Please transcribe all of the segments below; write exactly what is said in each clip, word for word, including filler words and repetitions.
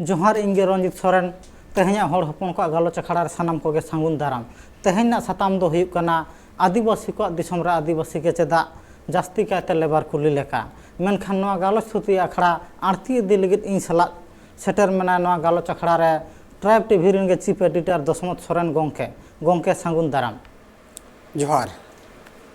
ᱡᱚᱦᱟᱨ, ᱤᱧ ᱜᱮ ᱨᱚᱧᱡᱤᱛ ᱥᱚᱨᱮᱱ᱾ ᱛᱮᱦᱮᱧᱟᱜ ᱦᱚᱲ ᱦᱚᱯᱚᱱ ᱠᱚᱣᱟᱜ ᱜᱟᱞᱚᱪ ᱟᱠᱷᱲᱟ ᱨᱮ ᱥᱟᱱᱟᱢ ᱠᱚᱜᱮ ᱥᱟᱹᱜᱩᱱ ᱫᱟᱨᱟᱢ᱾ ᱛᱮᱦᱮᱧ ᱨᱮᱱᱟᱜ ᱥᱟᱛᱟᱢ ᱫᱚ ᱦᱩᱭᱩᱜ ᱠᱟᱱᱟ, ᱟᱹᱫᱤᱵᱟᱹᱥᱤ ᱠᱚᱣᱟᱜ ᱫᱤᱥᱚᱢ ᱨᱮ ᱟᱹᱫᱤᱵᱟᱹᱥᱤ ᱜᱮ ᱪᱮᱫᱟᱜ ᱡᱟᱹᱥᱛᱤ ᱠᱟᱭᱛᱮ ᱞᱮᱵᱟᱨ ᱠᱩᱞᱤ ᱞᱮᱠᱟ᱾ ᱢᱮᱱᱠᱷᱟᱱ ᱱᱚᱣᱟ ᱜᱟᱞᱚᱪ ᱛᱷᱩᱛᱤ ᱟᱠᱷᱲᱟ ᱟᱬᱛᱤ ᱤᱫᱤ ᱞᱟᱹᱜᱤᱫ ᱤᱧ ᱥᱟᱞᱟᱜ ᱥᱮᱴᱮᱨ ᱢᱮᱱᱟᱭᱟ ᱱᱚᱣᱟ ᱜᱟᱞᱚᱪ ᱟᱠᱷᱲᱟ ᱨᱮ ᱴᱨᱟᱭᱤᱵᱽ ᱴᱤᱵᱷᱤ ᱨᱮᱱ ᱜᱮ ᱪᱤᱯ ᱮᱰᱤᱴᱚᱨ ᱫᱚᱥᱢᱚᱛ ᱥᱚᱨᱮᱱ ᱜᱚᱢᱠᱮ᱾ ᱜᱚᱢᱠᱮ, ᱥᱟᱹᱜᱩᱱ ᱫᱟᱨᱟᱢ᱾ ᱡᱚᱦᱟᱨ᱾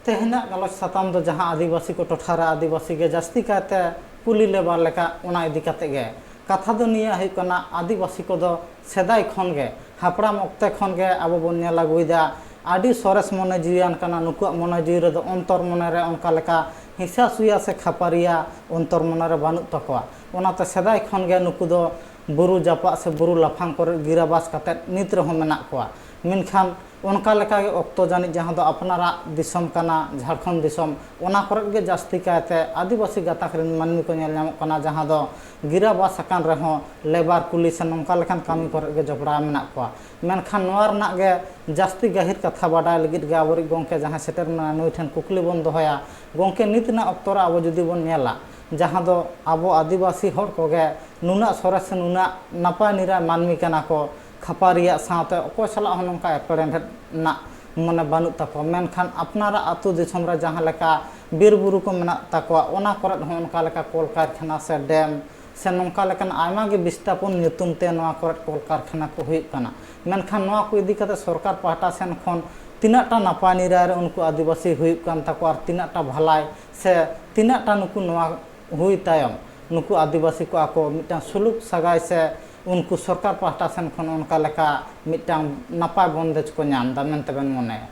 ᱛᱮᱦᱮᱧᱟᱜ ᱜᱟᱞᱚᱪ ᱥᱟᱛᱟᱢ ᱫᱚ ᱡᱟᱦᱟᱸ ᱟᱹᱫᱤᱵᱟᱹᱥᱤ ᱠᱚ ᱴᱚᱴᱷᱟ ᱨᱮ ᱟᱹᱫᱤᱵᱟᱹᱥᱤ ᱜᱮ ᱡᱟᱹᱥᱛᱤ ᱠᱟᱭᱛᱮ ᱠᱩᱞᱤ ᱞᱮᱵᱟᱨ ᱞᱮᱠᱟ, ᱚᱱᱟ ᱤᱫᱤ ᱠᱟᱛᱮ ᱜᱮ᱾ ᱠᱟᱛᱷᱟ ᱫᱚ ᱱᱤᱭᱟᱹ ᱦᱩᱭᱩᱜ ᱠᱟᱱᱟ, ᱟᱹᱫᱤᱵᱟᱹᱥᱤ ᱠᱚᱫᱚ ᱥᱮᱫᱟᱭ ᱠᱷᱚᱱ ᱜᱮ, ᱦᱟᱯᱲᱟᱢ ᱚᱠᱛᱮ ᱠᱷᱚᱱ ᱜᱮ ᱟᱵᱚ ᱵᱚᱱ ᱧᱮᱞ ᱟᱹᱜᱩᱭᱮᱫᱟ, ᱟᱹᱰᱤ ᱥᱚᱨᱮᱥ ᱢᱚᱱᱮ ᱡᱤᱣᱤᱭᱟᱱ ᱠᱟᱱᱟ᱾ ᱱᱩᱠᱩᱣᱟᱜ ᱢᱚᱱᱮ ᱡᱤᱣᱤ ᱨᱮᱫᱚ, ᱚᱱᱛᱚᱨ ᱢᱚᱱᱮ ᱨᱮ ᱚᱱᱠᱟ ᱞᱮᱠᱟ ᱦᱤᱥᱟᱹ ᱥᱩᱭᱟ ᱥᱮ ᱠᱷᱟᱯᱟᱨᱤᱭᱟ ᱚᱱᱛᱚᱨ ᱢᱚᱱᱮ ᱨᱮ ᱵᱟᱹᱱᱩᱜ ᱛᱟᱠᱚᱣᱟ᱾ ᱚᱱᱟᱛᱮ ᱥᱮᱫᱟᱭ ᱠᱷᱚᱱ ᱜᱮ ᱱᱩᱠᱩ ᱫᱚ ᱵᱩᱨᱩ ᱡᱟᱯᱟᱜ ᱥᱮ ᱵᱩᱨᱩ ᱞᱟᱯᱷᱟᱝ ᱠᱚᱨᱮ ᱜᱤᱨᱟᱵᱟᱥ ᱠᱟᱛᱮᱫ ᱱᱤᱛ ᱨᱮᱦᱚᱸ ᱢᱮᱱᱟᱜ ᱠᱚᱣᱟ᱾ ᱢᱮᱱᱠᱷᱟᱱ ᱚᱱᱠᱟ ᱞᱮᱠᱟᱜᱮ ᱚᱠᱛᱚ ᱡᱟᱹᱱᱤᱡ ᱡᱟᱦᱟᱸ ᱫᱚ ᱟᱯᱱᱟᱨᱟᱜ ᱫᱤᱥᱚᱢ ᱠᱟᱱᱟ, ᱡᱷᱟᱲᱠᱷᱚᱸᱰ ᱫᱤᱥᱚᱢ, ᱚᱱᱟ ᱠᱚᱨᱮ ᱜᱮ ᱡᱟᱹᱥᱛᱤ ᱠᱟᱭᱛᱮ ᱟᱹᱫᱤᱵᱟᱹᱥᱤ ᱜᱟᱛᱟᱠ ᱨᱮᱱ ᱢᱟᱹᱱᱢᱤ ᱠᱚ ᱧᱮᱞ ᱧᱟᱢᱚᱜ ᱠᱟᱱᱟ, ᱡᱟᱦᱟᱸ ᱫᱚ ᱜᱤᱨᱟᱵᱟᱥ ᱟᱠᱟᱱ ᱨᱮᱦᱚᱸ ᱞᱮᱵᱟᱨ ᱠᱩᱞᱤ ᱥᱮ ᱱᱚᱝᱠᱟ ᱞᱮᱠᱟᱱ ᱠᱟᱹᱢᱤ ᱠᱚᱨᱮ ᱜᱮ ᱡᱚᱯᱲᱟᱣ ᱢᱮᱱᱟᱜ ᱠᱚᱣᱟ᱾ ᱢᱮᱱᱠᱷᱟᱱ ᱱᱚᱣᱟ ᱨᱮᱱᱟᱜ ᱜᱮ ᱡᱟᱹᱥᱛᱤ ᱜᱟᱹᱦᱤᱨ ᱠᱟᱛᱷᱟ ᱵᱟᱰᱟᱭ ᱞᱟᱹᱜᱤᱫ ᱜᱮ ᱟᱵᱚᱨᱤᱡ ᱜᱚᱢᱠᱮ ᱡᱟᱦᱟᱸᱭ ᱥᱮᱴᱮᱨ ᱢᱮᱱᱟᱭᱟ, ᱱᱩᱭ ᱴᱷᱮᱱ ᱠᱩᱠᱞᱤ ᱵᱚᱱ ᱫᱚᱦᱚᱭᱟ᱾ ᱜᱚᱢᱠᱮ, ᱱᱤᱛ ᱨᱮᱱᱟᱜ ᱚᱠᱛᱚ ᱨᱮ ᱟᱵᱚ ᱡᱩᱫᱤ ᱵᱚᱱ ᱧᱮᱞᱟ, ᱡᱟᱦᱟᱸ ᱫᱚ ᱟᱵᱚ ᱟᱹᱫᱤᱵᱟᱹᱥᱤ ᱦᱚᱲ ᱠᱚᱜᱮ ᱱᱩᱱᱟᱹᱜ ᱥᱚᱨᱮᱥ ᱥᱮ ᱱᱩᱱᱟᱹᱜ ᱱᱟᱯᱟᱭ ᱱᱤᱨᱟᱭ ᱢᱟᱹᱱᱢᱤ ᱠᱟᱱᱟ ᱠᱚ, ᱠᱷᱟᱯᱟᱨᱤᱭᱟᱜ ᱥᱟᱶᱛᱮ ᱚᱠᱚᱭ ᱥᱟᱞᱟᱜ ᱦᱚᱸ ᱱᱚᱝᱠᱟ ᱮᱯᱮᱨᱦᱮᱸᱰᱮᱡ ᱨᱮᱱᱟᱜ ᱢᱚᱱᱮ ᱵᱟᱹᱱᱩᱜ ᱛᱟᱠᱚᱣᱟ, ᱢᱮᱱᱠᱷᱟᱱ ᱟᱯᱱᱟᱨᱟᱜ ᱟᱹᱛᱩ ᱫᱤᱥᱚᱢ ᱨᱮ ᱡᱟᱦᱟᱸ ᱞᱮᱠᱟ ᱵᱤᱨ ᱵᱩᱨᱩ ᱠᱚ ᱢᱮᱱᱟᱜ ᱛᱟᱠᱚᱣᱟ, ᱚᱱᱟ ᱠᱚᱨᱮᱫ ᱦᱚᱸ ᱚᱱᱠᱟ ᱞᱮᱠᱟ ᱠᱚᱞ ᱠᱟᱨᱠᱷᱟᱱᱟ ᱥᱮ ᱰᱮᱢ ᱥᱮ ᱱᱚᱝᱠᱟ ᱞᱮᱠᱟᱱ ᱟᱭᱢᱟ ᱜᱮ ᱵᱤᱥᱛᱟᱯᱚᱱ ᱧᱩᱛᱩᱢ ᱛᱮ ᱱᱚᱣᱟ ᱠᱚᱨᱮᱫ ᱠᱚᱞ ᱠᱟᱨᱠᱷᱟᱱᱟ ᱠᱚ ᱦᱩᱭᱩᱜ ᱠᱟᱱᱟ᱾ ᱢᱮᱱᱠᱷᱟᱱ ᱱᱚᱣᱟ ᱠᱚ ᱤᱫᱤ ᱠᱟᱛᱮ ᱥᱚᱨᱠᱟᱨ ᱯᱟᱦᱴᱟ ᱥᱮᱱ ᱠᱷᱚᱱ ᱛᱤᱱᱟᱹᱜ ᱴᱟ ᱱᱟᱯᱟᱭ ᱱᱤᱨᱟᱭ ᱨᱮ ᱩᱱᱠᱩ ᱟᱹᱫᱤᱵᱟᱹᱥᱤ ᱦᱩᱭᱩᱜ ᱠᱟᱱ ᱛᱟᱠᱚᱣᱟ ᱟᱨ ᱛᱤᱱᱟᱹᱜ ᱴᱟ ᱵᱷᱟᱞᱟᱭ ᱥᱮ ᱛᱤᱱᱟᱹᱜ ᱴᱟ ᱱᱩᱠᱩ ᱱᱚᱣᱟ ᱦᱩᱭ ᱛᱟᱭᱚᱢ ᱱᱩᱠᱩ ᱟᱹᱫᱤᱵᱟᱹᱥᱤ ᱠᱚ ᱟᱠᱚ ᱢᱤᱫᱴᱟᱝ ᱥᱩᱞᱩᱠ ᱥᱟᱜᱟᱭ ᱥᱮ ᱩᱱᱠᱩ ᱥᱚᱨᱠᱟᱨ ᱯᱟᱦᱴᱟ ᱥᱮᱱ ᱠᱷᱚᱱ ᱚᱱᱠᱟ ᱞᱮᱠᱟ ᱢᱤᱫᱴᱟᱝ ᱱᱟᱯᱟᱭ ᱵᱚᱱᱫᱮᱡᱽ ᱠᱚ ᱧᱟᱢ ᱮᱫᱟ ᱢᱮᱱᱛᱮ ᱵᱮᱱ ᱢᱚᱱᱮᱭᱟ?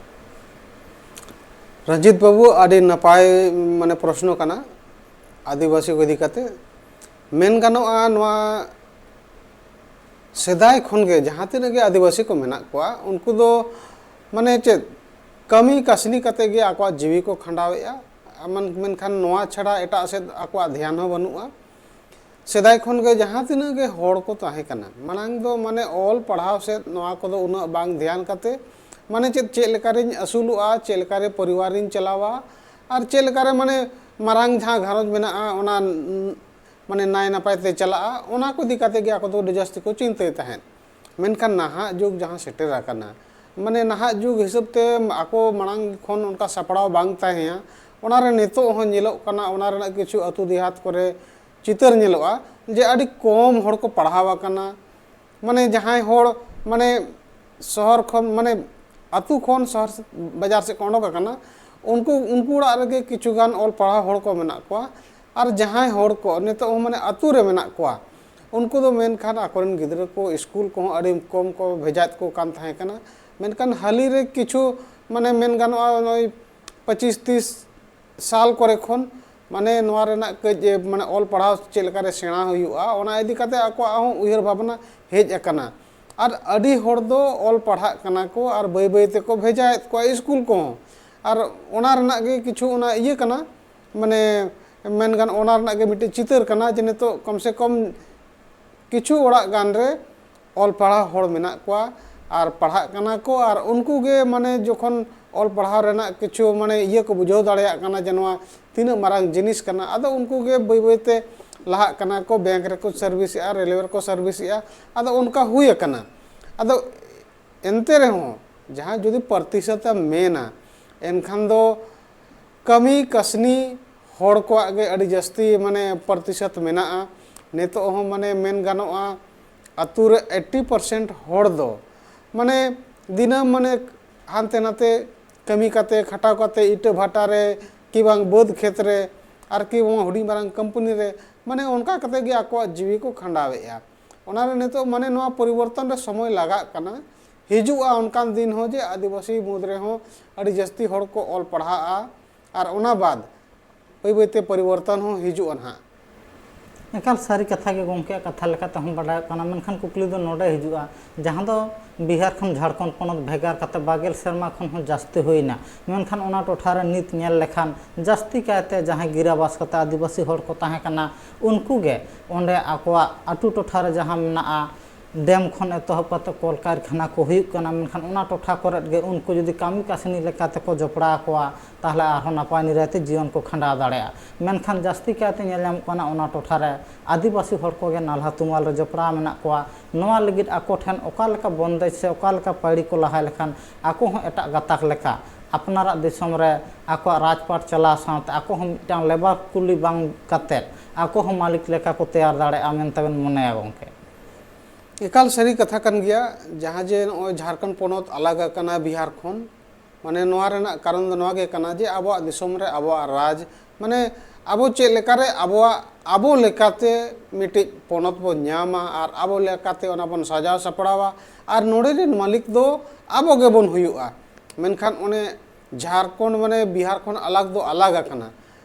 ᱨᱚᱧᱡᱤᱛ ᱵᱟᱹᱵᱩ, ᱟᱹᱰᱤ ᱱᱟᱯᱟᱭ, ᱢᱟᱱᱮ, ᱯᱨᱚᱥᱱᱚ ᱠᱟᱱᱟ ᱟᱹᱫᱤᱵᱟᱹᱥᱤ ᱠᱚ ᱤᱫᱤ ᱠᱟᱛᱮ᱾ ᱢᱮᱱ ᱜᱟᱱᱚᱜᱼᱟ, ᱱᱚᱣᱟ ᱥᱮᱫᱟᱭ ᱠᱷᱚᱱ ᱜᱮ ᱡᱟᱦᱟᱸ ᱛᱤᱱᱟᱹᱜ ᱜᱮ ᱟᱹᱫᱤᱵᱟᱹᱥᱤ ᱠᱚ ᱢᱮᱱᱟᱜ ᱠᱚᱣᱟ, ᱩᱱᱠᱩ ᱫᱚ, ᱢᱟᱱᱮ ᱪᱮᱫ, ᱠᱟᱹᱢᱤ ᱠᱟᱹᱥᱱᱤ ᱠᱟᱛᱮ ᱜᱮ ᱟᱠᱚᱣᱟᱜ ᱡᱤᱣᱤ ᱠᱚ ᱠᱷᱟᱸᱰᱟᱣᱮᱫᱼᱟ᱾ ᱢᱮᱱ-, ᱢᱮᱱᱠᱷᱟᱱ ᱱᱚᱣᱟ ᱪᱷᱟᱲᱟ ᱮᱴᱟᱜ ᱥᱮᱫ ᱟᱠᱚᱣᱟᱜ ᱫᱷᱮᱭᱟᱱ ᱦᱚᱸ ᱵᱟᱹᱱᱩᱜᱼᱟ᱾ ᱥᱮᱫᱟᱭ ᱠᱷᱚᱱ ᱜᱮ ᱡᱟᱦᱟᱸ ᱛᱤᱱᱟᱹᱜ ᱜᱮ ᱦᱚᱲ ᱠᱚ ᱛᱟᱦᱮᱸ ᱠᱟᱱᱟ, ᱢᱟᱲᱟᱝ ᱫᱚ, ᱢᱟᱱᱮ, ᱚᱞ ᱯᱟᱲᱦᱟᱣ ᱥᱮᱫ ᱱᱚᱣᱟ ᱠᱚᱫᱚ ᱩᱱᱟᱹᱜ ᱵᱟᱝ ᱫᱷᱮᱭᱟᱱ ᱠᱟᱛᱮ, ᱢᱟᱱᱮ ᱪᱮᱫ, ᱪᱮᱫ ᱞᱮᱠᱟᱨᱤᱧ ᱟᱹᱥᱩᱞᱚᱜᱼᱟ, ᱪᱮᱫ ᱞᱮᱠᱟᱨᱮ ᱯᱚᱨᱤᱵᱟᱨᱤᱧ ᱪᱟᱞᱟᱣᱟ, ᱟᱨ ᱪᱮᱫ ᱞᱮᱠᱟᱨᱮ, ᱢᱟᱱᱮ, ᱢᱟᱨᱟᱝ ᱡᱟᱦᱟᱸ ᱜᱷᱟᱨᱚᱸᱡᱽ ᱢᱮᱱᱟᱜᱼᱟ, ᱚᱱᱟ ᱢᱟᱱᱮ ᱱᱟᱭ ᱱᱟᱯᱟᱭ ᱛᱮ ᱪᱟᱞᱟᱜᱼᱟ, ᱚᱱᱟ ᱠᱚ ᱤᱫᱤ ᱠᱟᱛᱮ ᱜᱮ ᱟᱠᱚ ᱫᱚ ᱟᱹᱰᱤ ᱡᱟᱹᱥᱛᱤ ᱠᱚ ᱪᱤᱱᱛᱟᱹᱭ ᱛᱟᱦᱮᱸᱫ᱾ ᱢᱮᱱᱠᱷᱟᱱ ᱱᱟᱦᱟᱜ ᱡᱩᱜᱽ ᱡᱟᱦᱟᱸ ᱥᱮᱴᱮᱨ ᱟᱠᱟᱱᱟ, ᱢᱟᱱᱮ ᱱᱟᱦᱟᱜ ᱡᱩᱜᱽ ᱦᱤᱥᱟᱹᱵ ᱛᱮ ᱟᱠᱚ ᱢᱟᱲᱟᱝ ᱠᱷᱚᱱ ᱚᱱᱠᱟ ᱥᱟᱯᱲᱟᱣ ᱵᱟᱝ ᱛᱟᱦᱮᱸᱭᱟ, ᱚᱱᱟᱨᱮ ᱱᱤᱛᱚᱜ ᱦᱚᱸ ᱧᱮᱞᱚᱜ ᱠᱟᱱᱟ, ᱚᱱᱟ ᱨᱮᱱᱟᱜ ᱠᱤᱪᱷᱩ ᱟᱹᱛᱩ ᱫᱮᱦᱟᱛ ᱠᱚᱨᱮ ᱪᱤᱛᱟᱹᱨ ᱧᱮᱞᱚᱜᱼᱟ ᱡᱮ ᱟᱹᱰᱤ ᱠᱚᱢ ᱦᱚᱲ ᱠᱚ ᱯᱟᱲᱦᱟᱣ ᱟᱠᱟᱱᱟ᱾ ᱢᱟᱱᱮ ᱡᱟᱦᱟᱸᱭ ᱦᱚᱲ ᱢᱟᱱᱮ ᱥᱚᱦᱚᱨ ᱠᱷᱚᱱ, ᱢᱟᱱᱮ ᱟᱹᱛᱩ ᱠᱷᱚᱱ ᱥᱚᱦᱚᱨ ᱵᱟᱡᱟᱨ ᱥᱮᱫ ᱠᱚ ᱚᱰᱚᱠ ᱟᱠᱟᱱᱟ, ᱩᱱᱠᱩ, ᱩᱱᱠᱩ ᱚᱲᱟᱜ ᱨᱮᱜᱮ ᱠᱤᱪᱷᱩ ᱜᱟᱱ ᱚᱞ ᱯᱟᱲᱦᱟᱣ ᱦᱚᱲ ᱠᱚ ᱢᱮᱱᱟᱜ ᱠᱚᱣᱟ᱾ ᱟᱨ ᱡᱟᱦᱟᱸᱭ ᱦᱚᱲ ᱠᱚ ᱱᱤᱛᱚᱜ ᱦᱚᱸ ᱢᱟᱱᱮ ᱟᱹᱛᱩ ᱨᱮ ᱢᱮᱱᱟᱜ ᱠᱚᱣᱟ, ᱩᱱᱠᱩ ᱫᱚ ᱢᱮᱱᱠᱷᱟᱱ ᱟᱠᱚᱨᱮᱱ ᱜᱤᱫᱽᱨᱟᱹ ᱠᱚ ᱥᱠᱩᱞ ᱠᱚᱦᱚᱸ ᱟᱹᱰᱤ ᱠᱚᱢ ᱠᱚ ᱵᱷᱮᱡᱟᱭᱮᱫ ᱠᱚ ᱠᱟᱱ ᱛᱟᱦᱮᱸ ᱠᱟᱱᱟ᱾ ᱢᱮᱱᱠᱷᱟᱱ ᱦᱟᱹᱞᱤ ᱨᱮ ᱠᱤᱪᱷᱩ, ᱢᱟᱱᱮ ᱢᱮᱱ ᱜᱟᱱᱚᱜᱼᱟ, ᱱᱚᱜᱼᱚᱭ ᱯᱚᱸᱪᱤᱥ ᱛᱤᱥ ᱥᱟᱞ ᱠᱚᱨᱮ ᱠᱷᱚᱱ ᱢᱟᱱᱮ ᱱᱚᱣᱟ ᱨᱮᱱᱟᱜ ᱠᱟᱹᱡ, ᱮ, ᱢᱟᱱᱮ ᱚᱞ ᱯᱟᱲᱦᱟᱣ ᱪᱮᱫ ᱞᱮᱠᱟᱨᱮ ᱥᱮᱬᱟ ᱦᱩᱭᱩᱜᱼᱟ, ᱚᱱᱟ ᱤᱫᱤ ᱠᱟᱛᱮ ᱟᱠᱚᱣᱟᱜ ᱦᱚᱸ ᱩᱭᱦᱟᱹᱨ ᱵᱷᱟᱵᱽᱱᱟ ᱦᱮᱡ ᱟᱠᱟᱱᱟ᱾ ᱟᱨ ᱟᱹᱰᱤ ᱦᱚᱲ ᱫᱚ ᱚᱞ ᱯᱟᱲᱦᱟᱜ ᱠᱟᱱᱟ ᱠᱚ ᱟᱨ ᱵᱟᱹᱭ ᱵᱟᱹᱭ ᱛᱮᱠᱚ ᱵᱷᱮᱡᱟᱭᱮᱫ ᱠᱚᱣᱟ ᱥᱠᱩᱞ ᱠᱚᱦᱚᱸ᱾ ᱟᱨ ᱚᱱᱟ ᱨᱮᱱᱟᱜ ᱜᱮ ᱠᱤᱪᱷᱩ ᱚᱱᱟ ᱤᱭᱟᱹ ᱠᱟᱱᱟ, ᱢᱟᱱᱮ ᱢᱮᱱ ᱜᱟᱱᱚᱜ, ᱚᱱᱟ ᱨᱮᱱᱟᱜ ᱜᱮ ᱢᱤᱫᱴᱮᱡ ᱪᱤᱛᱟᱹᱨ ᱠᱟᱱᱟ ᱡᱮ ᱱᱤᱛᱚᱜ ᱠᱚᱢ ᱥᱮ ᱠᱚᱢ ᱠᱤᱪᱷᱩ ᱚᱲᱟᱜ ᱜᱟᱱ ᱨᱮ ᱚᱞ ᱯᱟᱲᱦᱟᱣ ᱦᱚᱲ ᱢᱮᱱᱟᱜ ᱠᱚᱣᱟ ᱟᱨ ᱯᱟᱲᱦᱟᱜ ᱠᱟᱱᱟ ᱠᱚ, ᱟᱨ ᱩᱱᱠᱩ ᱜᱮ ᱢᱟᱱᱮ ᱡᱚᱠᱷᱚᱱ ᱚᱞ ᱯᱟᱲᱦᱟᱣ ᱨᱮᱱᱟᱜ ᱠᱤᱪᱷᱩ ᱢᱟᱱᱮ ᱤᱭᱟᱹ ᱠᱚ ᱵᱩᱡᱷᱟᱹᱣ ᱫᱟᱲᱮᱭᱟᱜ ᱠᱟᱱᱟ ᱡᱮ ᱱᱚᱣᱟ ᱛᱤᱱᱟᱹᱜ ᱢᱟᱨᱟᱝ ᱡᱤᱱᱤᱥ ᱠᱟᱱᱟ, ᱟᱫᱚ ᱩᱱᱠᱩ ᱜᱮ ᱵᱟᱹᱭ ᱵᱟᱹᱭ ᱛᱮ ᱞᱟᱦᱟᱜ ᱠᱟᱱᱟ ᱠᱚ, ᱵᱮᱝᱠ ᱨᱮᱠᱚ ᱥᱟᱨᱵᱷᱤᱥᱮᱜᱼᱟ, ᱨᱮᱞᱣᱮ ᱨᱮᱠᱚ ᱥᱟᱨᱵᱷᱤᱥᱮᱜᱼᱟ, ᱟᱫᱚ ᱚᱱᱠᱟ ᱦᱩᱭ ᱟᱠᱟᱱᱟ᱾ ᱟᱫᱚ ᱮᱱᱛᱮ ᱨᱮᱦᱚᱸ ᱡᱟᱦᱟᱸ ᱡᱩᱫᱤ ᱯᱨᱚᱛᱤᱥᱚᱛ ᱮᱢ ᱢᱮᱱᱟ, ᱮᱱᱠᱷᱟᱱ ᱫᱚ ᱠᱟᱹᱢᱤ ᱠᱟᱹᱥᱱᱤ ᱦᱚᱲ ᱠᱚᱣᱟᱜ ᱜᱮ ᱟᱹᱰᱤ ᱡᱟᱹᱥᱛᱤ ᱢᱟᱱᱮ ᱯᱨᱚᱛᱤᱥᱚᱛ ᱢᱮᱱᱟᱜᱼᱟ᱾ ᱱᱤᱛᱚᱜ ᱦᱚᱸ ᱢᱟᱱᱮ ᱢᱮᱱ ᱜᱟᱱᱚᱜᱼᱟ, ᱟᱹᱛᱩ ᱨᱮ eighty percent ᱦᱚᱲ ᱫᱚ ᱢᱟᱱᱮ ᱫᱤᱱᱟᱹᱢ ᱢᱟᱱᱮ ᱦᱟᱱᱛᱮ ᱱᱟᱛᱮ ᱠᱟᱹᱢᱤ ᱠᱟᱛᱮ, ᱠᱷᱟᱴᱟᱣ ᱠᱟᱛᱮ, ᱤᱴᱟᱹ ᱵᱷᱟᱴᱟ ᱨᱮ ᱠᱤ ᱵᱟᱝ ᱵᱟᱹᱫᱽ ᱠᱷᱮᱛ ᱨᱮ ᱟᱨ ᱠᱤ ᱵᱟᱝ ᱦᱩᱰᱤᱧ ᱢᱟᱨᱟᱝ ᱠᱳᱢᱯᱟᱱᱤ ᱨᱮ, ᱢᱟᱱᱮ ᱚᱱᱠᱟ ᱠᱟᱛᱮ ᱜᱮ ᱟᱠᱚᱣᱟᱜ ᱡᱤᱣᱤ ᱠᱚ ᱠᱷᱟᱸᱰᱟᱣᱮᱫᱼᱟ᱾ ᱚᱱᱟ ᱨᱮ ᱱᱤᱛᱚᱜ ᱢᱟᱱᱮ ᱱᱚᱣᱟ ᱯᱚᱨᱤᱵᱚᱨᱛᱚᱱ ᱨᱮ ᱥᱚᱢᱚᱭ ᱞᱟᱜᱟᱜ ᱠᱟᱱᱟ᱾ ᱦᱤᱡᱩᱜᱼᱟ ᱚᱱᱠᱟᱱ ᱫᱤᱱ ᱦᱚᱸ ᱡᱮ ᱟᱹᱫᱤᱵᱟᱹᱥᱤ ᱢᱩᱫᱽ ᱨᱮᱦᱚᱸ ᱟᱹᱰᱤ ᱡᱟᱹᱥᱛᱤ ᱦᱚᱲ ᱠᱚ ᱚᱞ ᱯᱟᱲᱦᱟᱜᱼᱟ ᱟᱨ ᱚᱱᱟ ᱵᱟᱫᱽ ᱵᱟᱹᱭ ᱵᱟᱹᱭ ᱛᱮ ᱯᱚᱨᱤᱵᱚᱨᱛᱚᱱ ᱦᱚᱸ ᱦᱤᱡᱩᱜᱼᱟ ᱱᱟᱦᱟᱜ᱾ ᱮᱠᱟᱞ ᱥᱟᱹᱨᱤ ᱠᱟᱛᱷᱟ ᱜᱮ ᱜᱚᱢᱠᱮᱭᱟᱜ ᱠᱟᱛᱷᱟ ᱞᱮᱠᱟᱛᱮ ᱦᱚᱸ ᱵᱟᱰᱟᱭᱚᱜ ᱠᱟᱱᱟ, ᱢᱮᱱᱠᱷᱟᱱ ᱠᱩᱠᱞᱤ ᱫᱚ ᱱᱚᱰᱮ ᱦᱤᱡᱩᱜᱼᱟ, ᱡᱟᱦᱟᱸ ᱫᱚ ᱵᱤᱦᱟᱨ ᱠᱷᱚᱱ ᱡᱷᱟᱲᱠᱷᱚᱸᱰ ᱯᱚᱱᱚᱛ ᱵᱷᱮᱜᱟᱨ ᱠᱟᱛᱮ ᱵᱟᱜᱮᱞ ᱥᱮᱨᱢᱟ ᱠᱷᱚᱱ ᱦᱚᱸ ᱡᱟᱹᱥᱛᱤ ᱦᱩᱭᱱᱟ, ᱢᱮᱱᱠᱷᱟᱱ ᱚᱱᱟ ᱴᱚᱴᱷᱟ ᱨᱮ ᱱᱤᱛ ᱧᱮᱞ ᱞᱮᱠᱷᱟᱱ ᱡᱟᱹᱥᱛᱤ ᱠᱟᱭᱛᱮ ᱡᱟᱦᱟᱸᱭ ᱜᱤᱨᱟᱵᱟᱥ ᱠᱟᱛᱮ ᱟᱹᱫᱤᱵᱟᱹᱥᱤ ᱦᱚᱲ ᱠᱚ ᱛᱟᱦᱮᱸ ᱠᱟᱱᱟ, ᱩᱱᱠᱩ ᱜᱮ ᱚᱸᱰᱮ ᱟᱠᱚᱣᱟᱜ ᱟᱹᱛᱩ ᱴᱚᱴᱷᱟ ᱨᱮ ᱡᱟᱦᱟᱸ ᱢᱮᱱᱟᱜᱼᱟ, ᱰᱮᱢ ᱠᱷᱚᱱ ᱮᱛᱚᱦᱚᱵ ᱠᱟᱛᱮ ᱠᱚᱞ ᱠᱟᱨᱠᱷᱟᱱᱟ ᱠᱚ ᱦᱩᱭᱩᱜ ᱠᱟᱱᱟ, ᱢᱮᱱᱠᱷᱟᱱ ᱚᱱᱟ ᱴᱚᱴᱷᱟ ᱠᱚᱨᱮᱫ ᱜᱮ ᱩᱱᱠᱩ ᱡᱩᱫᱤ ᱠᱟᱹᱢᱤ ᱠᱟᱹᱥᱱᱤ ᱞᱮᱠᱟ ᱛᱮᱠᱚ ᱡᱚᱯᱲᱟᱣ ᱠᱚᱣᱟ, ᱛᱟᱦᱚᱞᱮ ᱟᱨᱦᱚᱸ ᱱᱟᱯᱟᱭ ᱱᱤᱨᱟᱭ ᱛᱮ ᱡᱤᱭᱚᱱ ᱠᱚ ᱠᱷᱟᱸᱰᱟᱣ ᱫᱟᱲᱮᱭᱟᱜᱼᱟ᱾ ᱢᱮᱱᱠᱷᱟᱱ ᱡᱟᱹᱥᱛᱤ ᱠᱟᱭᱛᱮ ᱧᱮᱞ ᱧᱟᱢᱚᱜ ᱠᱟᱱᱟ, ᱚᱱᱟ ᱴᱚᱴᱷᱟ ᱨᱮ ᱟᱹᱫᱤᱵᱟᱹᱥᱤ ᱦᱚᱲ ᱠᱚᱜᱮ ᱱᱟᱞᱦᱟ ᱛᱩᱢᱟᱹᱞ ᱨᱮ ᱡᱚᱯᱲᱟᱣ ᱢᱮᱱᱟᱜ ᱠᱚᱣᱟ᱾ ᱱᱚᱣᱟ ᱞᱟᱹᱜᱤᱫ ᱟᱠᱚ ᱴᱷᱮᱱ ᱚᱠᱟ ᱞᱮᱠᱟ ᱵᱚᱱᱫᱮᱡᱽ ᱥᱮ ᱚᱠᱟ ᱞᱮᱠᱟ ᱯᱟᱹᱲᱤ ᱠᱚ ᱞᱟᱦᱟᱭ ᱞᱮᱠᱷᱟᱱ ᱟᱠᱚ ᱦᱚᱸ ᱮᱴᱟᱜ ᱜᱟᱛᱟᱠ ᱞᱮᱠᱟ ᱟᱯᱱᱟᱨᱟᱜ ᱫᱤᱥᱚᱢ ᱨᱮ ᱟᱠᱚᱣᱟᱜ ᱨᱟᱡᱽᱯᱟᱴ ᱪᱟᱞᱟᱣ ᱥᱟᱶᱛᱮ ᱟᱠᱚ ᱦᱚᱸ ᱢᱤᱫᱴᱟᱝ ᱞᱮᱵᱟᱨ ᱠᱩᱞᱤ ᱵᱟᱝ ᱠᱟᱛᱮᱫ ᱟᱠᱚ ᱦᱚᱸ ᱢᱟᱹᱞᱤᱠ ᱞᱮᱠᱟ ᱠᱚ ᱛᱮᱭᱟᱨ ᱫᱟᱲᱮᱭᱟᱜᱼᱟ ᱢᱮᱱᱛᱮ ᱵᱮᱱ ᱢᱚᱱᱮᱭᱟ ᱜᱚᱢᱠᱮ? ᱮᱠᱟᱞ ᱥᱟᱹᱨᱤ ᱠᱟᱛᱷᱟ ᱠᱟᱱ ᱜᱮᱭᱟ᱾ ᱡᱟᱦᱟᱸ ᱡᱮ ᱱᱚᱜᱼᱚᱭ ᱡᱷᱟᱲᱠᱷᱚᱸᱰ ᱯᱚᱱᱚᱛ ᱟᱞᱟᱜᱽ ᱟᱠᱟᱱᱟ ᱵᱤᱦᱟᱨ ᱠᱷᱚᱱ, ᱢᱟᱱᱮ ᱱᱚᱣᱟ ᱨᱮᱱᱟᱜ ᱠᱟᱨᱚᱱ ᱫᱚ ᱱᱚᱣᱟ ᱜᱮ ᱠᱟᱱᱟ ᱡᱮ ᱟᱵᱚᱣᱟᱜ ᱫᱤᱥᱚᱢ ᱨᱮ ᱟᱵᱚᱣᱟᱜ ᱨᱟᱡᱽ, ᱢᱟᱱᱮ ᱟᱵᱚ ᱪᱮᱫ ᱞᱮᱠᱟᱨᱮ ᱟᱵᱚᱣᱟᱜ, ᱟᱵᱚ ᱞᱮᱠᱟᱛᱮ ᱢᱤᱫᱴᱤᱡ ᱯᱚᱱᱚᱛ ᱵᱚᱱ ᱧᱟᱢᱟ ᱟᱨ ᱟᱵᱚ ᱞᱮᱠᱟᱛᱮ ᱚᱱᱟ ᱵᱚᱱ ᱥᱟᱡᱟᱣ ᱥᱟᱯᱲᱟᱣᱟ ᱟᱨ ᱱᱚᱰᱮ ᱨᱮᱱ ᱢᱟᱹᱞᱤᱠ ᱫᱚ ᱟᱵᱚ ᱜᱮᱵᱚᱱ ᱦᱩᱭᱩᱜᱼᱟ᱾ ᱢᱮᱱᱠᱷᱟᱱ ᱚᱱᱮ ᱡᱷᱟᱲᱠᱷᱚᱸᱰ ᱢᱟᱱᱮ ᱵᱤᱦᱟᱨ ᱠᱷᱚᱱ ᱟᱞᱟᱜᱽ ᱫᱚ ᱟᱞᱟᱜᱽ ᱟᱠᱟᱱᱟ᱾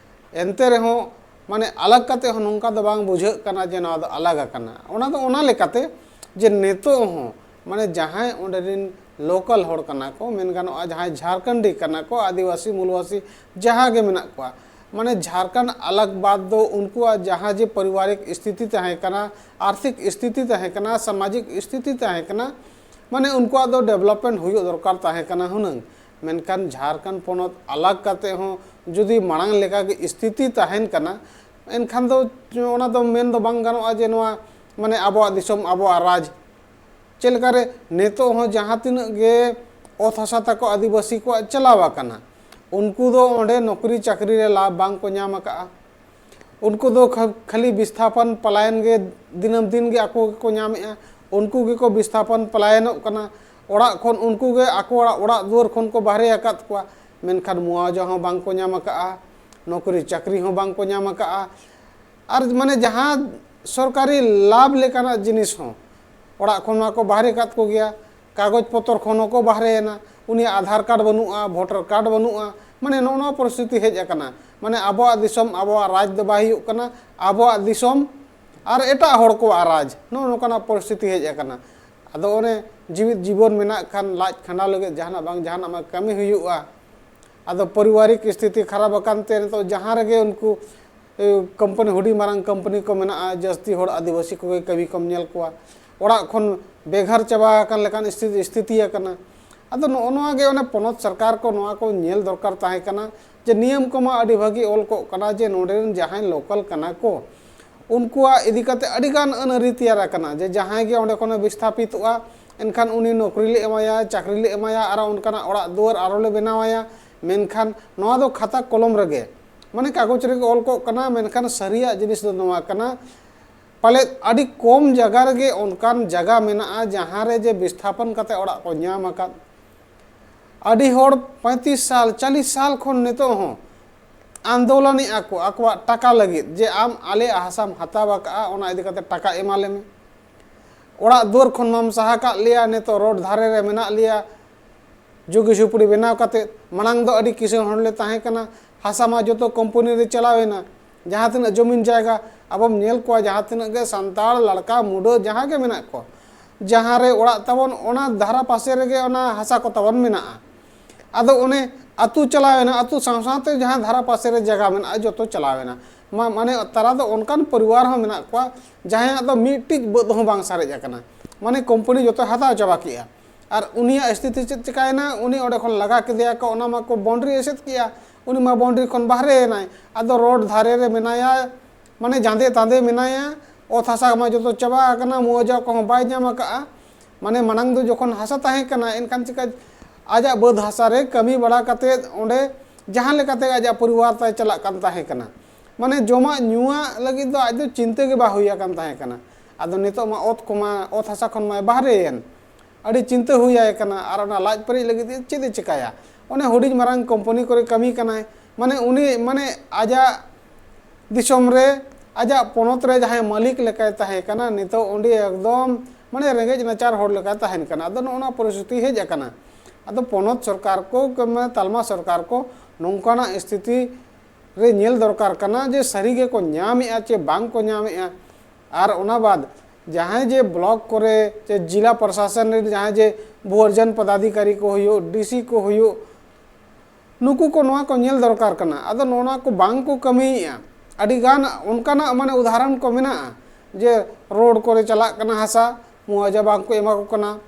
ᱮᱱᱛᱮ ᱨᱮᱦᱚᱸ ᱢᱟᱱᱮ ᱟᱞᱟᱜᱽ ᱠᱟᱛᱮ ᱦᱚᱸ ᱱᱚᱝᱠᱟ ᱫᱚ ᱵᱟᱝ ᱵᱩᱡᱷᱟᱹᱜ ᱠᱟᱱᱟ ᱡᱮ ᱱᱚᱣᱟ ᱫᱚ ᱟᱞᱟᱜᱽ ᱟᱠᱟᱱᱟ᱾ ᱚᱱᱟ ᱫᱚ ᱚᱱᱟ ᱞᱮᱠᱟᱛᱮ ᱡᱮ ᱱᱤᱛᱚᱜ ᱦᱚᱸ ᱢᱟᱱᱮ ᱡᱟᱦᱟᱸᱭ ᱚᱸᱰᱮ ᱨᱮᱱ ᱞᱳᱠᱟᱞ ᱦᱚᱲ ᱠᱟᱱᱟ ᱠᱚ, ᱢᱮᱱ ᱜᱟᱱᱚᱜᱼᱟ ᱡᱟᱦᱟᱸᱭ ᱡᱷᱟᱲᱠᱷᱚᱸᱰᱤ ᱠᱟᱱᱟ ᱠᱚ, ᱟᱹᱫᱤᱵᱟᱹᱥᱤ ᱢᱩᱞᱵᱟᱹᱥᱤ ᱡᱟᱦᱟᱸ ᱜᱮ ᱢᱮᱱᱟᱜ ᱠᱚᱣᱟ, ᱢᱟᱱᱮ ᱡᱷᱟᱲᱠᱷᱚᱸᱰ ᱟᱞᱟᱜᱽ ᱵᱟᱫᱽ ᱫᱚ ᱩᱱᱠᱩᱣᱟᱜ ᱡᱟᱦᱟᱸ ᱡᱮ ᱯᱟᱨᱤᱵᱟᱨᱤᱠ ᱥᱛᱷᱤᱛᱤ ᱛᱟᱦᱮᱸ ᱠᱟᱱᱟ, ᱟᱨᱛᱷᱤᱠ ᱥᱛᱷᱤᱛᱤ ᱛᱟᱦᱮᱸ ᱠᱟᱱᱟ, ᱥᱟᱢᱟᱡᱤᱠ ᱥᱛᱷᱤᱛᱤ ᱛᱟᱦᱮᱸ ᱠᱟᱱᱟ, ᱢᱟᱱᱮ ᱩᱱᱠᱩᱣᱟᱜ ᱫᱚ ᱰᱮᱵᱷᱞᱚᱯᱢᱮᱱᱴ ᱦᱩᱭᱩᱜ ᱫᱚᱨᱠᱟᱨ ᱛᱟᱦᱮᱸ ᱠᱟᱱᱟ ᱦᱩᱱᱟᱹᱝ᱾ ᱢᱮᱱᱠᱷᱟᱱ ᱡᱷᱟᱲᱠᱷᱚᱸᱰ ᱯᱚᱱᱚᱛ ᱟᱞᱟᱜᱽ ᱠᱟᱛᱮ ᱦᱚᱸ ᱡᱩᱫᱤ ᱢᱟᱲᱟᱝ ᱞᱮᱠᱟᱜᱮ ᱥᱛᱷᱤᱛᱤ ᱛᱟᱦᱮᱱ ᱠᱟᱱᱟ, ᱮᱱᱠᱷᱟᱱ ᱫᱚ ᱚᱱᱟ ᱫᱚ ᱢᱮᱱ ᱫᱚ ᱵᱟᱝ ᱜᱟᱱᱚᱜᱼᱟ ᱡᱮ ᱱᱚᱣᱟ ᱢᱟᱱᱮ ᱟᱵᱚᱣᱟᱜ ᱫᱤᱥᱚᱢ, ᱟᱵᱚᱣᱟᱜ ᱨᱟᱡᱽ᱾ ᱪᱮᱫ ᱞᱮᱠᱟᱨᱮ ᱱᱤᱛᱚᱜ ᱦᱚᱸ ᱡᱟᱦᱟᱸ ᱛᱤᱱᱟᱹᱜ ᱜᱮ ᱚᱛ ᱦᱟᱥᱟ ᱛᱟᱠᱚ ᱟᱹᱫᱤᱵᱟᱹᱥᱤ ᱠᱚᱣᱟᱜ ᱪᱟᱞᱟᱣ ᱟᱠᱟᱱᱟ, ᱩᱱᱠᱩ ᱫᱚ ᱚᱸᱰᱮ ᱱᱚᱠᱨᱤ ᱪᱟᱹᱠᱨᱤ ᱨᱮ ᱞᱟᱵᱷ ᱵᱟᱝ ᱠᱚ ᱧᱟᱢ ᱟᱠᱟᱫᱼᱟ᱾ ᱩᱱᱠᱩ ᱫᱚ ᱠᱷᱟ-, ᱠᱷᱟᱹᱞᱤ ᱵᱤᱥᱛᱷᱟᱯᱚᱱ ᱯᱟᱞᱟᱭᱚᱱ ᱜᱮ ᱫᱤᱱᱟᱹᱢ ᱫᱤᱱ ᱜᱮ ᱟᱠᱚ ᱜᱮᱠᱚ ᱧᱟᱢᱮᱫᱼᱟ᱾ ᱩᱱᱠᱩ ᱜᱮᱠᱚ ᱵᱤᱥᱛᱷᱟᱯᱚᱱ ᱯᱟᱞᱟᱭᱚᱱᱚᱜ ᱠᱟᱱᱟ᱾ ᱚᱲᱟᱜ ᱠᱷᱚᱱ ᱩᱱᱠᱩ ᱜᱮ ᱟᱠᱚ ᱚᱲᱟᱜ, ᱚᱲᱟᱜ ᱫᱩᱣᱟᱹᱨ ᱠᱷᱚᱱ ᱠᱚ ᱵᱟᱦᱨᱮ ᱟᱠᱟᱫ ᱠᱚᱣᱟ, ᱢᱮᱱᱠᱷᱟᱱ ᱢᱩᱣᱟᱣᱡᱟ ᱦᱚᱸ ᱵᱟᱝ ᱠᱚ ᱧᱟᱢ ᱟᱠᱟᱫᱼᱟ, ᱱᱚᱠᱨᱤ ᱪᱟᱹᱠᱨᱤ ᱦᱚᱸ ᱵᱟᱝ ᱠᱚ ᱧᱟᱢ ᱟᱠᱟᱫᱼᱟ᱾ ᱟᱨ ᱢᱟᱱᱮ ᱡᱟᱦᱟᱸ ᱥᱚᱨᱠᱟᱨᱤ ᱞᱟᱵᱷ ᱞᱮᱠᱟᱱᱟᱜ ᱡᱤᱱᱤᱥ ᱦᱚᱸ ᱚᱲᱟᱜ ᱠᱷᱚᱱ ᱢᱟᱠᱚ ᱵᱟᱦᱨᱮ ᱠᱟᱫ ᱠᱚᱜᱮᱭᱟ, ᱠᱟᱜᱚᱡᱽ ᱯᱚᱛᱚᱨ ᱠᱷᱚᱱ ᱦᱚᱸᱠᱚ ᱵᱟᱦᱨᱮᱭᱮᱱᱟ, ᱩᱱᱤᱭᱟᱜ ᱟᱫᱷᱟᱨ ᱠᱟᱨᱰ ᱵᱟᱹᱱᱩᱜᱼᱟ, ᱵᱷᱳᱴᱟᱨ ᱠᱟᱨᱰ ᱵᱟᱹᱱᱩᱜᱼᱟ, ᱢᱟᱱᱮ ᱱᱚᱜᱼᱚ ᱱᱚᱣᱟ ᱯᱚᱨᱤᱥᱛᱷᱤᱛᱤ ᱦᱮᱡ ᱟᱠᱟᱱᱟ᱾ ᱢᱟᱱᱮ ᱟᱵᱚᱣᱟᱜ ᱫᱤᱥᱚᱢ, ᱟᱵᱚᱣᱟᱜ ᱨᱟᱡᱽ ᱫᱚ ᱵᱟᱭ ᱦᱩᱭᱩᱜ ᱠᱟᱱᱟ, ᱟᱵᱚᱣᱟᱜ ᱫᱤᱥᱚᱢ ᱟᱨ ᱮᱴᱟᱜ ᱦᱚᱲ ᱠᱚᱣᱟᱜ ᱨᱟᱡᱽ, ᱱᱚᱜᱼᱚ ᱱᱚᱝᱠᱟᱱᱟᱜ ᱯᱚᱨᱤᱥᱛᱷᱤᱛᱤ ᱦᱮᱡ ᱟᱠᱟᱱᱟ᱾ ᱟᱫᱚ ᱚᱱᱮ ᱡᱤᱣᱤᱫ ᱡᱤᱵᱚᱱ ᱢᱮᱱᱟᱜ ᱠᱷᱟᱱ ᱞᱟᱡ ᱠᱷᱟᱸᱰᱟᱣ ᱞᱟᱹᱜᱤᱫ ᱡᱟᱦᱟᱱᱟᱜ ᱵᱟᱝ ᱡᱟᱦᱟᱱᱟᱜ ᱢᱟ ᱠᱟᱹᱢᱤ ᱦᱩᱭᱩᱜᱼᱟ᱾ ᱟᱫᱚ ᱯᱟᱨᱤᱵᱟᱨᱤᱠ ᱥᱛᱷᱤᱛᱤ ᱠᱷᱟᱨᱟᱯ ᱟᱠᱟᱱ ᱛᱮ ᱱᱤᱛᱚᱜ ᱡᱟᱦᱟᱸ ᱨᱮᱜᱮ ᱩᱱᱠᱩ, ᱮ, ᱠᱳᱢᱯᱟᱱᱤ, ᱦᱩᱰᱤᱧ ᱢᱟᱨᱟᱝ ᱠᱳᱢᱯᱟᱱᱤ ᱠᱚ ᱢᱮᱱᱟᱜᱼᱟ, ᱡᱟᱹᱥᱛᱤ ᱦᱚᱲ ᱟᱹᱫᱤᱵᱟᱹᱥᱤ ᱠᱚᱜᱮ ᱠᱟᱹᱢᱤ ᱠᱚᱢ ᱧᱮᱞ ᱠᱚᱣᱟ᱾ ᱚᱲᱟᱜ ᱠᱷᱚᱱ ᱵᱮᱜᱷᱟᱨ ᱪᱟᱵᱟ ᱟᱠᱟᱱ ᱞᱮᱠᱟᱱ ᱥᱛᱷᱤ- ᱥᱛᱷᱤᱛᱤ ᱟᱠᱟᱱᱟ᱾ ᱟᱫᱚ ᱱᱚᱜᱼᱚ ᱱᱚᱣᱟ ᱜᱮ ᱚᱱᱮ ᱯᱚᱱᱚᱛ ᱥᱚᱨᱠᱟᱨ ᱠᱚ ᱱᱚᱣᱟ ᱠᱚ ᱧᱮᱞ ᱫᱚᱨᱠᱟᱨ ᱛᱟᱦᱮᱸ ᱠᱟᱱᱟ, ᱡᱮ ᱱᱤᱭᱚᱢ ᱠᱚᱢᱟ ᱟᱹᱰᱤ ᱵᱷᱟᱹᱜᱤ ᱚᱞ ᱠᱚᱜ ᱠᱟᱱᱟ ᱡᱮ ᱱᱚᱰᱮ ᱨᱮᱱ ᱡᱟᱦᱟᱸᱭ ᱞᱳᱠᱟᱞ ᱠᱟᱱᱟ ᱠᱚ, ᱩᱱᱠᱩᱣᱟᱜ ᱤᱫᱤ ᱠᱟᱛᱮ ᱟᱹᱰᱤ ᱜᱟᱱ ᱟᱹᱱ ᱟᱹᱨᱤ ᱛᱮᱭᱟᱨ ᱟᱠᱟᱱᱟ, ᱡᱮ ᱡᱟᱦᱟᱸᱭ ᱜᱮ ᱚᱸᱰᱮ ᱠᱷᱚᱱᱮ ᱵᱤᱥᱛᱷᱟᱯᱤᱛᱚᱜᱼᱟ, ᱮᱱᱠᱷᱟᱱ ᱩᱱᱤ ᱱᱚᱠᱨᱤ ᱞᱮ ᱮᱢᱟᱭᱟ, ᱪᱟᱹᱠᱨᱤ ᱞᱮ ᱮᱢᱟᱭᱟ, ᱟᱨ ᱚᱱᱠᱟᱱᱟᱜ ᱚᱲᱟᱜ ᱫᱩᱣᱟᱹᱨ ᱟᱨᱚ ᱞᱮ ᱵᱮᱱᱟᱣᱟᱭᱟ᱾ ᱢᱮᱱᱠᱷᱟᱱ ᱱᱚᱣᱟ ᱫᱚ ᱠᱷᱟᱛᱟ ᱠᱚᱞᱚᱢ ᱨᱮᱜᱮ, ᱢᱟᱱᱮ ᱠᱟᱜᱚᱡᱽ ᱨᱮᱜᱮ ᱚᱞ ᱠᱚᱜ ᱠᱟᱱᱟ, ᱢᱮᱱᱠᱷᱟᱱ ᱥᱟᱹᱨᱤᱭᱟᱜ ᱡᱤᱱᱤᱥ ᱫᱚ ᱱᱚᱣᱟ ᱠᱟᱱᱟ, ᱯᱟᱞᱮᱫ ᱟᱹᱰᱤ ᱠᱚᱢ ᱡᱟᱭᱜᱟ ᱨᱮᱜᱮ ᱚᱱᱠᱟᱱ ᱡᱟᱭᱜᱟ ᱢᱮᱱᱟᱜᱼᱟ, ᱡᱟᱦᱟᱸ ᱨᱮ ᱡᱮ ᱵᱤᱥᱛᱷᱟᱯᱚᱱ ᱠᱟᱛᱮ ᱚᱲᱟᱜ ᱠᱚ ᱧᱟᱢ ᱟᱠᱟᱫ᱾ ᱟᱹᱰᱤ ᱦᱚᱲ ᱯᱚᱸᱭᱛᱨᱤᱥ ᱥᱟᱞ, ᱪᱚᱞᱞᱤᱥ ᱥᱟᱞ ᱠᱷᱚᱱ ᱱᱤᱛᱚᱜ ᱦᱚᱸ ᱟᱱᱫᱳᱞᱚᱱᱮᱫᱼᱟ ᱠᱚ, ᱟᱠᱚᱣᱟᱜ ᱴᱟᱠᱟ ᱞᱟᱹᱜᱤᱫ, ᱡᱮ ᱟᱢ ᱟᱞᱮᱭᱟᱜ ᱦᱟᱥᱟᱢ ᱦᱟᱛᱟᱣ ᱟᱠᱟᱫᱼᱟ, ᱚᱱᱟ ᱤᱫᱤ ᱠᱟᱛᱮ ᱴᱟᱠᱟ ᱮᱢᱟ ᱞᱮᱢᱮ᱾ ᱚᱲᱟᱜ ᱫᱩᱣᱟᱹᱨ ᱠᱷᱚᱱ ᱢᱟᱢ ᱥᱟᱦᱟ ᱠᱟᱜ ᱞᱮᱭᱟ, ᱱᱤᱛᱚᱜ ᱨᱳᱰ ᱫᱷᱟᱨᱮ ᱨᱮ ᱢᱮᱱᱟᱜ ᱞᱮᱭᱟ, ᱡᱩᱜᱤ ᱡᱷᱩᱯᱲᱤ ᱵᱮᱱᱟᱣ ᱠᱟᱛᱮ᱾ ᱢᱟᱲᱟᱝ ᱫᱚ ᱟᱹᱰᱤ ᱠᱤᱥᱟᱹᱬ ᱦᱚᱲ ᱞᱮ ᱛᱟᱦᱮᱸ ᱠᱟᱱᱟ, ᱦᱟᱥᱟ ᱢᱟ ᱡᱚᱛᱚ ᱠᱳᱢᱯᱟᱱᱤ ᱨᱮ ᱪᱟᱞᱟᱣ ᱮᱱᱟ᱾ ᱡᱟᱦᱟᱸ ᱛᱤᱱᱟᱹᱜ ᱡᱚᱢᱤᱱ ᱡᱟᱭᱜᱟ ᱟᱵᱚᱢ ᱧᱮᱞ ᱠᱚᱣᱟ, ᱡᱟᱦᱟᱸ ᱛᱤᱱᱟᱹᱜ ᱜᱮ ᱥᱟᱱᱛᱟᱲ ᱞᱟᱲᱠᱟ ᱢᱩᱰᱟᱹ ᱡᱟᱦᱟᱸ ᱜᱮ ᱢᱮᱱᱟᱜ ᱠᱚ, ᱡᱟᱦᱟᱸ ᱨᱮ ᱚᱲᱟᱜ ᱛᱟᱵᱚᱱ, ᱚᱱᱟ ᱫᱷᱟᱨᱟ ᱯᱟᱥᱮ ᱨᱮᱜᱮ ᱚᱱᱟ ᱦᱟᱥᱟ ᱠᱚ ᱛᱟᱵᱚᱱ ᱢᱮᱱᱟᱜᱼᱟ᱾ ᱟᱫᱚ ᱚᱱᱮ ᱟᱹᱛᱩ ᱪᱟᱞᱟᱣ ᱮᱱᱟ, ᱟᱹᱛᱩ ᱥᱟᱶ ᱥᱟᱶᱛᱮ ᱡᱟᱦᱟᱸ ᱫᱷᱟᱨᱟ ᱯᱟᱥᱮ ᱨᱮ ᱡᱟᱭᱜᱟ ᱢᱮᱱᱟᱜᱼᱟ, ᱡᱚᱛᱚ ᱪᱟᱞᱟᱣ ᱮᱱᱟ᱾ ᱢᱟ-, ᱢᱟᱱᱮ ᱛᱟᱨᱟ ᱫᱚ ᱚᱱᱠᱟᱱ ᱯᱚᱨᱤᱵᱟᱨ ᱦᱚᱸ ᱢᱮᱱᱟᱜ ᱠᱚᱣᱟ, ᱡᱟᱦᱟᱸᱭᱟᱜ ᱫᱚ ᱢᱤᱫᱴᱤᱡ ᱵᱟᱹᱫᱽ ᱦᱚᱸ ᱵᱟᱝ ᱥᱟᱨᱮᱡ ᱟᱠᱟᱱᱟ, ᱢᱟᱱᱮ ᱠᱳᱢᱯᱟᱱᱤ ᱡᱚᱛᱚ ᱦᱟᱛᱟᱣ ᱪᱟᱵᱟ ᱠᱮᱜᱼᱟ᱾ ᱟᱨ ᱩᱱᱤᱭᱟᱜ ᱥᱛᱷᱤᱛᱤ ᱪᱮᱫ ᱪᱤᱠᱟᱭᱮᱱᱟ? ᱩᱱᱤ ᱚᱸᱰᱮ ᱠᱷᱚᱱ ᱞᱟᱜᱟ ᱠᱮᱫᱮᱭᱟ ᱠᱚ, ᱚᱱᱟ ᱢᱟᱠᱚ ᱵᱟᱣᱩᱱᱰᱟᱨᱤ ᱮᱥᱮᱫ ᱠᱮᱜᱼᱟ, ᱩᱱᱤ ᱢᱟ ᱵᱟᱣᱩᱱᱰᱟᱨᱤ ᱠᱷᱚᱱ ᱵᱟᱦᱨᱮ ᱮᱱᱟᱭ᱾ ᱟᱫᱚ ᱨᱳᱰ ᱫᱷᱟᱨᱮ ᱨᱮ ᱢᱮᱱᱟᱭᱟ, ᱢᱟᱱᱮ ᱡᱟᱸᱫᱮ ᱛᱟᱸᱫᱮ ᱢᱮᱱᱟᱭᱟ, ᱚᱛ ᱦᱟᱥᱟ ᱢᱟ ᱡᱚᱛᱚ ᱪᱟᱵᱟ ᱟᱠᱟᱱᱟ, ᱢᱩᱣᱟᱡᱟ ᱠᱚᱦᱚᱸ ᱵᱟᱭ ᱧᱟᱢ ᱟᱠᱟᱜᱼᱟ᱾ ᱢᱟᱱᱮ ᱢᱟᱲᱟᱝ ᱫᱚ ᱡᱚᱠᱷᱚᱱ ᱦᱟᱥᱟ ᱛᱟᱦᱮᱸ ᱠᱟᱱᱟ, ᱮᱱᱠᱷᱟᱱ ᱪᱤᱠᱟ ᱟᱡᱟᱜ ᱵᱟᱹᱫᱽ ᱦᱟᱥᱟ ᱨᱮ ᱠᱟᱹᱢᱤ ᱵᱟᱲᱟ ᱠᱟᱛᱮᱫ ᱚᱸᱰᱮ ᱡᱟᱦᱟᱸ ᱞᱮᱠᱟᱛᱮ ᱟᱡᱟᱜ ᱯᱚᱨᱤᱵᱟᱨ ᱛᱟᱭ ᱪᱟᱞᱟᱜ ᱠᱟᱱ ᱛᱟᱦᱮᱸ ᱠᱟᱱᱟ, ᱢᱟᱱᱮ ᱡᱚᱢᱟᱜ ᱧᱩᱣᱟᱜ ᱞᱟᱹᱜᱤᱫ ᱫᱚ ᱟᱡ ᱫᱚ ᱪᱤᱱᱛᱟᱹ ᱜᱮ ᱵᱟᱝ ᱦᱩᱭ ᱟᱠᱟᱱ ᱛᱟᱦᱮᱸ ᱠᱟᱱᱟ᱾ ᱟᱫᱚ ᱱᱤᱛᱚᱜ ᱢᱟ ᱚᱛ ᱠᱚᱢᱟ, ᱚᱛ ᱦᱟᱥᱟ ᱠᱷᱚᱱ ᱢᱟᱭ ᱵᱟᱦᱨᱮᱭᱮᱱ, ᱟᱹᱰᱤ ᱪᱤᱱᱛᱟᱹ ᱦᱩᱭ ᱟᱭ ᱠᱟᱱᱟ᱾ ᱟᱨ ᱚᱱᱟ ᱞᱟᱡ ᱯᱮᱨᱮᱡ ᱞᱟᱹᱜᱤᱫ ᱪᱮᱫ ᱮ ᱪᱮᱠᱟᱭᱟ? ᱚᱱᱮ ᱦᱩᱰᱤᱧ ᱢᱟᱨᱟᱝ ᱠᱳᱢᱯᱟᱱᱤ ᱠᱚᱨᱮ ᱠᱟᱹᱢᱤ ᱠᱟᱱᱟᱭ, ᱢᱟᱱᱮ ᱩᱱᱤ ᱢᱟᱱᱮ ᱟᱡᱟᱜ ᱫᱤᱥᱚᱢ ᱨᱮ, ᱟᱡᱟᱜ ᱯᱚᱱᱚᱛ ᱨᱮ ᱡᱟᱦᱟᱸᱭ ᱢᱟᱹᱞᱤᱠ ᱞᱮᱠᱟᱭ ᱛᱟᱦᱮᱸ ᱠᱟᱱᱟ, ᱱᱤᱛᱚᱜ ᱩᱱᱤ ᱮᱠᱫᱚᱢ ᱢᱟᱱᱮ ᱨᱮᱸᱜᱮᱡ ᱱᱟᱪᱟᱨ ᱦᱚᱲ ᱞᱮᱠᱟᱭ ᱛᱟᱦᱮᱱ ᱠᱟᱱᱟ᱾ ᱟᱫᱚ ᱱᱚᱜᱼᱚ ᱱᱚᱣᱟ ᱯᱚᱨᱤᱥᱛᱷᱤᱛᱤ ᱦᱮᱡ ᱟᱠᱟᱱᱟ᱾ ᱟᱫᱚ ᱯᱚᱱᱚᱛ ᱥᱚᱨᱠᱟᱨ ᱠᱚ, ᱢᱟᱱᱮ ᱛᱟᱞᱢᱟ ᱥᱚᱨᱠᱟᱨ ᱠᱚ ᱱᱚᱝᱠᱟᱱᱟᱜ ᱥᱛᱷᱤᱛᱤ ᱨᱮ ᱧᱮᱞ ᱫᱚᱨᱠᱟᱨ ᱠᱟᱱᱟ ᱡᱮ ᱥᱟᱹᱨᱤ ᱜᱮᱠᱚ ᱧᱟᱢᱮᱜᱼᱟ ᱪᱮ ᱵᱟᱝ ᱠᱚ ᱧᱟᱢᱮᱜᱼᱟ᱾ ᱟᱨ ᱚᱱᱟ ᱵᱟᱫ ᱡᱟᱦᱟᱸᱭ ᱡᱮ ᱵᱞᱚᱠ ᱠᱚᱨᱮ ᱪᱮ ᱡᱤᱞᱟ ᱯᱨᱚᱥᱟᱥᱚᱱ ᱨᱮᱱ ᱡᱟᱦᱟᱸᱭ ᱡᱮ ᱵᱷᱩ ᱚᱨᱡᱚᱱ ᱯᱚᱫᱟᱫᱷᱤᱠᱟᱨᱤ ᱠᱚ ᱦᱩᱭᱩᱜ, ᱰᱤ ᱥᱤ ᱠᱚ ᱦᱩᱭᱩᱜ, ᱱᱩᱠᱩ ᱠᱚ ᱱᱚᱣᱟ ᱠᱚ ᱧᱮᱞ ᱫᱚᱨᱠᱟᱨ ᱠᱟᱱᱟ᱾ ᱟᱫᱚ ᱱᱚᱣᱟ ᱠᱚ ᱵᱟᱝ ᱠᱚ ᱠᱟᱹᱢᱤᱭᱮᱜᱼᱟ᱾ ᱟᱹᱰᱤ ᱜᱟᱱ ᱚᱱᱠᱟᱱᱟᱜ ᱢᱟᱱᱮ ᱩᱫᱟᱦᱚᱨᱚᱱ ᱠᱚ ᱢᱮᱱᱟᱜᱼᱟ ᱡᱮ ᱨᱳᱰ ᱠᱚᱨᱮ ᱪᱟᱞᱟᱜ ᱠᱟᱱᱟ ᱦᱟᱥᱟ, ᱢᱩᱣᱟᱡᱟ ᱵᱟᱝ ᱠᱚ ᱮᱢᱟ ᱠᱚ ᱠᱟᱱᱟ᱾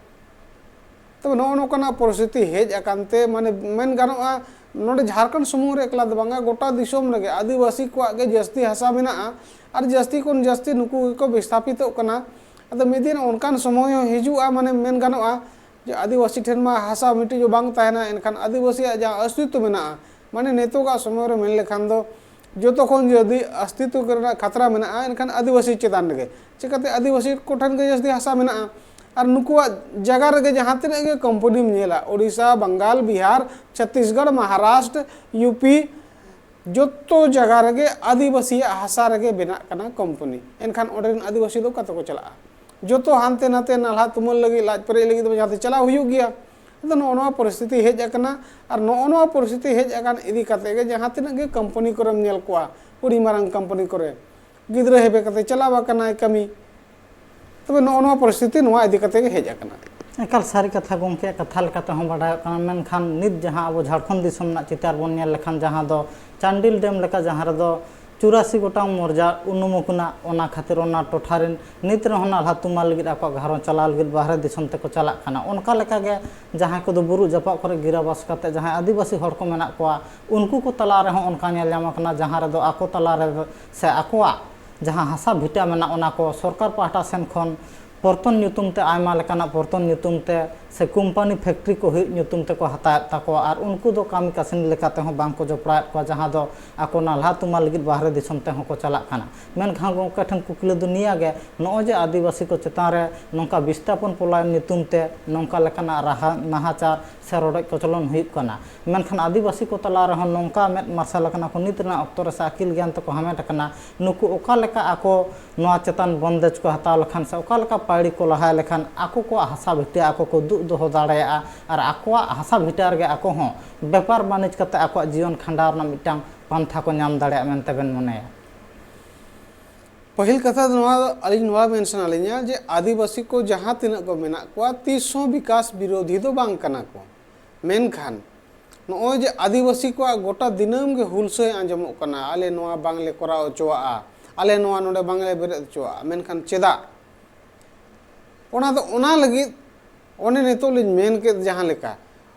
ᱛᱚᱵᱮ ᱱᱚᱜᱼᱚ ᱱᱚᱝᱠᱟᱱᱟᱜ ᱯᱚᱨᱤᱥᱛᱷᱤᱛᱤ ᱦᱮᱡ ᱟᱠᱟᱱ ᱛᱮ, ᱢᱟᱱᱮ, ᱢᱮᱱ ᱜᱟᱱᱚᱜᱼᱟ, ᱱᱚᱰᱮ ᱡᱷᱟᱲᱠᱷᱚᱸᱰ ᱥᱩᱢᱩᱝ ᱨᱮ ᱮᱠᱞᱟ ᱫᱚ ᱵᱟᱝᱟ, ᱜᱚᱴᱟ ᱫᱤᱥᱚᱢ ᱨᱮᱜᱮ ᱟᱹᱫᱤᱵᱟᱹᱥᱤ ᱠᱚᱣᱟᱜ ᱜᱮ ᱡᱟᱹᱥᱛᱤ ᱦᱟᱥᱟ ᱢᱮᱱᱟᱜᱼᱟ ᱟᱨ ᱡᱟᱹᱥᱛᱤ ᱠᱷᱚᱱ ᱡᱟᱹᱥᱛᱤ ᱱᱩᱠᱩ ᱜᱮᱠᱚ ᱵᱤᱥᱛᱷᱟᱯᱤᱛᱚᱜ ᱠᱟᱱᱟ᱾ ᱟᱫᱚ ᱢᱤᱫ ᱫᱤᱱ ᱚᱱᱠᱟᱱ ᱥᱚᱢᱚᱭ ᱦᱚᱸ ᱦᱤᱡᱩᱜᱼᱟ, ᱢᱟᱱᱮ, ᱢᱮᱱ ᱜᱟᱱᱚᱜᱼᱟ ᱡᱮ ᱟᱹᱫᱤᱵᱟᱹᱥᱤ ᱴᱷᱮᱱ ᱢᱟ ᱦᱟᱥᱟ ᱢᱤᱫᱴᱤᱡ ᱦᱚᱸ ᱵᱟᱝ ᱛᱟᱦᱮᱱᱟ, ᱮᱱᱠᱷᱟᱱ ᱟᱹᱫᱤᱵᱟᱹᱥᱤᱭᱟᱜ ᱡᱟᱦᱟᱸ ᱚᱥᱛᱤᱛᱛᱚ ᱢᱮᱱᱟᱜᱼᱟ, ᱢᱟᱱᱮ, ᱱᱤᱛᱚᱜᱟᱜ ᱥᱚᱢᱚᱭ ᱨᱮ ᱢᱮᱱ ᱞᱮᱠᱷᱟᱱ ᱫᱚ ᱡᱚᱛᱚ ᱠᱷᱚᱱ ᱡᱩᱫᱤ ᱚᱥᱛᱤᱛᱛᱚ ᱨᱮᱱᱟᱜ ᱠᱷᱟᱛᱨᱟ ᱢᱮᱱᱟᱜᱼᱟ, ᱮᱱᱠᱷᱟᱱ ᱟᱹᱫᱤᱵᱟᱹᱥᱤ ᱪᱮᱛᱟᱱ ᱨᱮᱜᱮ᱾ ᱪᱤᱠᱟᱹᱛᱮ ᱟᱹᱫᱤᱵᱟᱹᱥᱤ ᱠᱚᱴᱷᱮᱱ ᱜᱮ ᱡᱟᱹᱥᱛᱤ ᱦᱟᱥᱟ ᱢᱮᱱᱟᱜᱼᱟ᱾ ᱟᱨ ᱱᱩᱠᱩᱣᱟᱜ ᱡᱟᱭᱜᱟ ᱨᱮᱜᱮ ᱡᱟᱦᱟᱸ ᱛᱤᱱᱟᱹᱜ ᱜᱮ ᱠᱳᱢᱯᱟᱱᱤᱢ ᱧᱮᱞᱟ, ᱳᱰᱤᱥᱟ, ᱵᱟᱝᱜᱟᱞ, ᱵᱤᱦᱟᱨ, ᱪᱷᱚᱛᱤᱥᱜᱚᱲ, ᱢᱚᱦᱟᱨᱟᱥᱴᱨ, ᱭᱩ ᱯᱤ, ᱡᱚᱛᱚ ᱡᱟᱭᱜᱟ ᱨᱮᱜᱮ ᱟᱹᱫᱤᱵᱟᱹᱥᱤᱭᱟᱜ ᱦᱟᱥᱟ ᱨᱮᱜᱮ ᱵᱮᱱᱟᱜ ᱠᱟᱱᱟ ᱠᱳᱢᱯᱟᱱᱤ᱾ ᱮᱱᱠᱷᱟᱱ ᱚᱸᱰᱮ ᱨᱮᱱ ᱟᱹᱫᱤᱵᱟᱹᱥᱤ ᱫᱚ ᱚᱠᱟ ᱛᱮᱠᱚ ᱪᱟᱞᱟᱜᱼᱟ? ᱡᱚᱛᱚ ᱦᱟᱱᱛᱮ ᱱᱟᱛᱮ ᱱᱟᱞᱦᱟ ᱛᱩᱢᱟᱹᱞ ᱞᱟᱹᱜᱤᱫ, ᱞᱟᱡ ᱯᱮᱨᱮᱡ ᱞᱟᱹᱜᱤᱫ ᱫᱚ ᱡᱟᱦᱟᱸ ᱛᱮ ᱪᱟᱞᱟᱣ ᱦᱩᱭᱩᱜ ᱜᱮᱭᱟ᱾ ᱟᱫᱚ ᱱᱚᱜᱼᱚ ᱱᱚᱣᱟ ᱯᱚᱨᱤᱥᱛᱷᱤᱛᱤ ᱦᱮᱡ ᱟᱠᱟᱱᱟ᱾ ᱟᱨ ᱱᱚᱜᱼᱚ ᱱᱚᱣᱟ ᱯᱚᱨᱤᱥᱛᱷᱤᱛᱤ ᱦᱮᱡ ᱟᱠᱟᱱ ᱤᱫᱤ ᱠᱟᱛᱮ ᱜᱮ ᱡᱟᱦᱟᱸ ᱛᱤᱱᱟᱹᱜ ᱜᱮ ᱠᱳᱢᱯᱟᱱᱤ ᱠᱚᱨᱮᱢ ᱧᱮᱞ ᱠᱚᱣᱟ, ᱟᱹᱰᱤ ᱢᱟᱨᱟᱝ ᱠᱳᱢᱯᱟᱱᱤ ᱠᱚᱨᱮ ᱜᱤᱫᱽᱨᱟᱹ ᱦᱮᱵᱮ ᱠᱟᱛᱮ ᱪᱟᱞᱟᱣ ᱟᱠᱟᱱᱟᱭ ᱠᱟᱹᱢᱤ᱾ ᱛᱚᱵᱮ ᱱᱚᱜᱼᱚ ᱱᱚᱣᱟ ᱯᱚᱨᱤᱥᱛᱷᱤᱛᱤ ᱱᱚᱣᱟ ᱤᱫᱤ ᱠᱟᱛᱮ ᱜᱮ ᱦᱮᱡ ᱟᱠᱟᱱᱟ᱾ ᱮᱠᱟᱞ ᱥᱟᱹᱨᱤ ᱠᱟᱛᱷᱟ ᱜᱚᱢᱠᱮᱭᱟᱜ ᱠᱟᱛᱷᱟ ᱞᱮᱠᱟ ᱛᱮᱦᱚᱸ ᱵᱟᱰᱟᱭᱚᱜ ᱠᱟᱱᱟ, ᱢᱮᱱᱠᱷᱟᱱ ᱱᱤᱛ ᱡᱟᱦᱟᱸ ᱟᱵᱚ ᱡᱷᱟᱲᱠᱷᱚᱸᱰ ᱫᱤᱥᱚᱢ ᱨᱮᱱᱟᱜ ᱪᱤᱛᱟᱹᱨ ᱵᱚᱱ ᱧᱮᱞ ᱞᱮᱠᱷᱟᱱ, ᱡᱟᱦᱟᱸ ᱫᱚ ᱪᱟᱱᱰᱤᱞ ᱰᱮᱢ ᱞᱮᱠᱟ, ᱡᱟᱦᱟᱸ ᱨᱮᱫᱚ ᱪᱩᱨᱟᱥᱤ ᱜᱚᱴᱟᱝ ᱢᱚᱨᱡᱟ ᱩᱱᱩᱢ ᱟᱠᱟᱱᱟ, ᱚᱱᱟ ᱠᱷᱟᱹᱛᱤᱨ ᱚᱱᱟ ᱴᱚᱴᱷᱟ ᱨᱮᱱ ᱱᱤᱛ ᱨᱮᱦᱚᱸ ᱱᱟᱞᱦᱟ ᱛᱩᱢᱟᱹᱞ ᱞᱟᱹᱜᱤᱫ ᱟᱠᱚᱣᱟᱜ ᱜᱷᱟᱨᱚᱸᱡᱽ ᱪᱟᱞᱟᱣ ᱞᱟᱹᱜᱤᱫ ᱵᱟᱦᱨᱮ ᱫᱤᱥᱚᱢ ᱛᱮᱠᱚ ᱪᱟᱞᱟᱜ ᱠᱟᱱᱟ᱾ ᱚᱱᱠᱟ ᱞᱮᱠᱟᱜᱮ ᱡᱟᱦᱟᱸᱭ ᱠᱚᱫᱚ ᱵᱩᱨᱩ ᱡᱟᱯᱟᱜ ᱠᱚᱨᱮ ᱜᱤᱨᱟᱵᱟᱥ ᱠᱟᱛᱮ ᱡᱟᱦᱟᱸᱭ ᱟᱹᱫᱤᱵᱟᱹᱥᱤ ᱦᱚᱲ ᱠᱚ ᱢᱮᱱᱟᱜ ᱠᱚᱣᱟ, ᱩᱱᱠᱩ ᱠᱚ ᱛᱟᱞᱟ ᱨᱮᱦᱚᱸ ᱚᱱᱠᱟ ᱧᱮᱞ ᱧᱟᱢ ᱟᱠᱟᱱᱟ, ᱡᱟᱦᱟᱸ ᱨᱮᱫᱚ ᱟᱠᱚ ᱛᱟᱞᱟ ᱨᱮ ᱥᱮ ᱟᱠᱚᱣᱟᱜ ᱡᱟᱦᱟᱸ ᱦᱟᱥᱟ ᱵᱷᱤᱴᱟᱹ ᱢᱮᱱᱟᱜ, ᱚᱱᱟ ᱠᱚ ᱥᱚᱨᱠᱟᱨ ᱯᱟᱦᱴᱟ ᱥᱮᱱ ᱠᱷᱚᱱ ᱯᱚᱨᱛᱚᱱ ᱧᱩᱛᱩᱢ ᱛᱮ, ᱟᱭᱢᱟ ᱞᱮᱠᱟᱱᱟᱜ ᱯᱚᱨᱛᱚᱱ ᱧᱩᱛᱩᱢ ᱛᱮ ᱥᱮ ᱠᱳᱢᱯᱟᱱᱤ ᱯᱷᱮᱠᱴᱨᱤ ᱠᱚ ᱦᱩᱭᱩᱜ ᱧᱩᱛᱩᱢ ᱛᱮᱠᱚ ᱦᱟᱛᱟᱣᱮᱫ ᱛᱟᱠᱚᱣᱟ, ᱟᱨ ᱩᱱᱠᱩ ᱫᱚ ᱠᱟᱹᱢᱤ ᱠᱟᱹᱥᱱᱤ ᱞᱮᱠᱟ ᱛᱮᱦᱚᱸ ᱵᱟᱝ ᱠᱚ ᱡᱚᱯᱲᱟᱣᱮᱫ ᱠᱚᱣᱟ, ᱡᱟᱦᱟᱸ ᱫᱚ ᱟᱠᱚ ᱱᱟᱞᱦᱟ ᱛᱩᱢᱟᱹᱞ ᱞᱟᱹᱜᱤᱫ ᱵᱟᱦᱨᱮ ᱫᱤᱥᱚᱢ ᱛᱮᱦᱚᱸ ᱠᱚ ᱪᱟᱞᱟᱜ ᱠᱟᱱᱟ᱾ ᱢᱮᱱᱠᱷᱟᱱ ᱜᱚᱢᱠᱮ ᱴᱷᱮᱱ ᱠᱩᱠᱞᱤ ᱫᱚ ᱱᱤᱭᱟᱹ ᱜᱮ, ᱱᱚᱜᱼᱚᱭ ᱡᱮ ᱟᱹᱫᱤᱵᱟᱹᱥᱤ ᱠᱚ ᱪᱮᱛᱟᱱ ᱨᱮ ᱱᱚᱝᱠᱟ ᱵᱤᱥᱛᱷᱟᱯᱚᱱ ᱯᱚᱞᱟᱭᱚᱱ ᱧᱩᱛᱩᱢ ᱛᱮ ᱱᱚᱝᱠᱟ ᱞᱮᱠᱟᱱᱟᱜ ᱨᱟᱦᱟ, ᱱᱟᱦᱟᱪᱟᱨ ᱥᱮ ᱨᱚᱰᱚᱡ ᱠᱚᱪᱞᱚᱱ ᱦᱩᱭᱩᱜ ᱠᱟᱱᱟ, ᱢᱮᱱᱠᱷᱟᱱ ᱟᱹᱫᱤᱵᱟᱹᱥᱤ ᱠᱚ ᱛᱟᱞᱟ ᱨᱮᱦᱚᱸ ᱱᱚᱝᱠᱟ ᱢᱮᱫ ᱢᱟᱨᱥᱟᱞ ᱟᱠᱟᱱᱟ ᱠᱚ, ᱱᱤᱛ ᱨᱮᱱᱟᱜ ᱚᱠᱛᱚ ᱨᱮ ᱥᱮ ᱟᱹᱠᱤᱞ ᱜᱮᱭᱟᱱ ᱛᱮᱠᱚ ᱦᱟᱢᱮᱴ ᱟᱠᱟᱱᱟ, ᱱᱩᱠᱩ ᱚᱠᱟ ᱞᱮᱠᱟ ᱟᱠᱚ ᱱᱚᱣᱟ ᱪᱮᱛᱟᱱ ᱵᱚᱱᱫᱮᱡᱽ ᱠᱚ ᱦᱟᱛᱟᱣ ᱞᱮᱠᱷᱟᱱ ᱥᱮ ᱚᱠᱟ ᱞᱮᱠᱟ ᱯᱟᱹᱭᱲᱤ ᱠᱚ ᱞᱟᱦᱟᱭ ᱞᱮᱠᱷᱟᱱ ᱟᱠᱚ ᱠᱚᱣᱟᱜ ᱦᱟᱥᱟ ᱵᱷᱤᱴᱟᱹ ᱟᱠᱚ ᱠᱚ ᱫᱩᱜ ᱫᱚᱦᱚ ᱫᱟᱲᱮᱭᱟᱜᱼᱟ ᱟᱨ ᱟᱠᱚᱣᱟᱜ ᱦᱟᱥᱟ ᱵᱷᱤᱴᱟᱹ ᱨᱮᱜᱮ ᱟᱠᱚ ᱦᱚᱸ ᱵᱮᱯᱟᱨ ᱵᱟᱹᱱᱤᱡᱽ ᱠᱟᱛᱮ ᱟᱠᱚᱣᱟᱜ ᱡᱤᱭᱚᱱ ᱠᱷᱟᱸᱰᱟᱣ ᱨᱮᱱᱟᱜ ᱢᱤᱫᱴᱟᱝ ᱯᱟᱱᱛᱷᱟ ᱠᱚ ᱧᱟᱢ ᱫᱟᱲᱮᱭᱟᱜᱼᱟ ᱢᱮᱱᱛᱮ ᱵᱮᱱ ᱢᱚᱱᱮᱭᱟ? ᱯᱟᱹᱦᱤᱞ ᱠᱟᱛᱷᱟ ᱫᱚ ᱱᱚᱣᱟ, ᱟᱹᱞᱤᱧ ᱱᱚᱣᱟ ᱢᱮᱱ ᱥᱟᱱᱟ ᱞᱤᱧᱟ ᱡᱮ ᱟᱹᱫᱤᱵᱟᱹᱥᱤ ᱠᱚ ᱡᱟᱦᱟᱸ ᱛᱤᱱᱟᱹᱜ ᱠᱚ ᱢᱮᱱᱟᱜ ᱠᱚᱣᱟ, ᱛᱤᱥ ᱦᱚᱸ ᱵᱤᱠᱟᱥ ᱵᱤᱨᱳᱫᱷᱤ ᱫᱚ ᱵᱟᱝ ᱠᱟᱱᱟ ᱠᱚ᱾ ᱢᱮᱱᱠᱷᱟᱱ ᱱᱚᱜᱼᱚᱭ ᱡᱮ ᱟᱹᱫᱤᱵᱟᱹᱥᱤ ᱠᱚᱣᱟᱜ ᱜᱚᱴᱟ ᱫᱤᱱᱟᱹᱢ ᱜᱮ ᱦᱩᱞᱥᱟᱹᱭ ᱟᱸᱡᱚᱢᱚᱜ ᱠᱟᱱᱟ, "ᱟᱞᱮ ᱱᱚᱣᱟ ᱵᱟᱝᱞᱮ ᱠᱚᱨᱟᱣ ᱦᱚᱪᱚᱣᱟᱜᱼᱟ, ᱟᱞᱮ ᱱᱚᱣᱟ ᱱᱚᱰᱮ ᱵᱟᱝᱞᱮ ᱵᱮᱨᱮᱫ ᱦᱚᱪᱚᱣᱟᱜᱼᱟ", ᱢᱮᱱᱠᱷᱟᱱ ᱪᱮᱫᱟᱜ? ᱚᱱᱟ ᱫᱚ ᱚᱱᱟ ᱞᱟᱹᱜᱤᱫ, ᱚᱱᱮ ᱱᱤᱛᱚᱜ ᱞᱤᱧ ᱢᱮᱱ ᱠᱮᱫ ᱡᱟᱦᱟᱸ ᱞᱮᱠᱟ,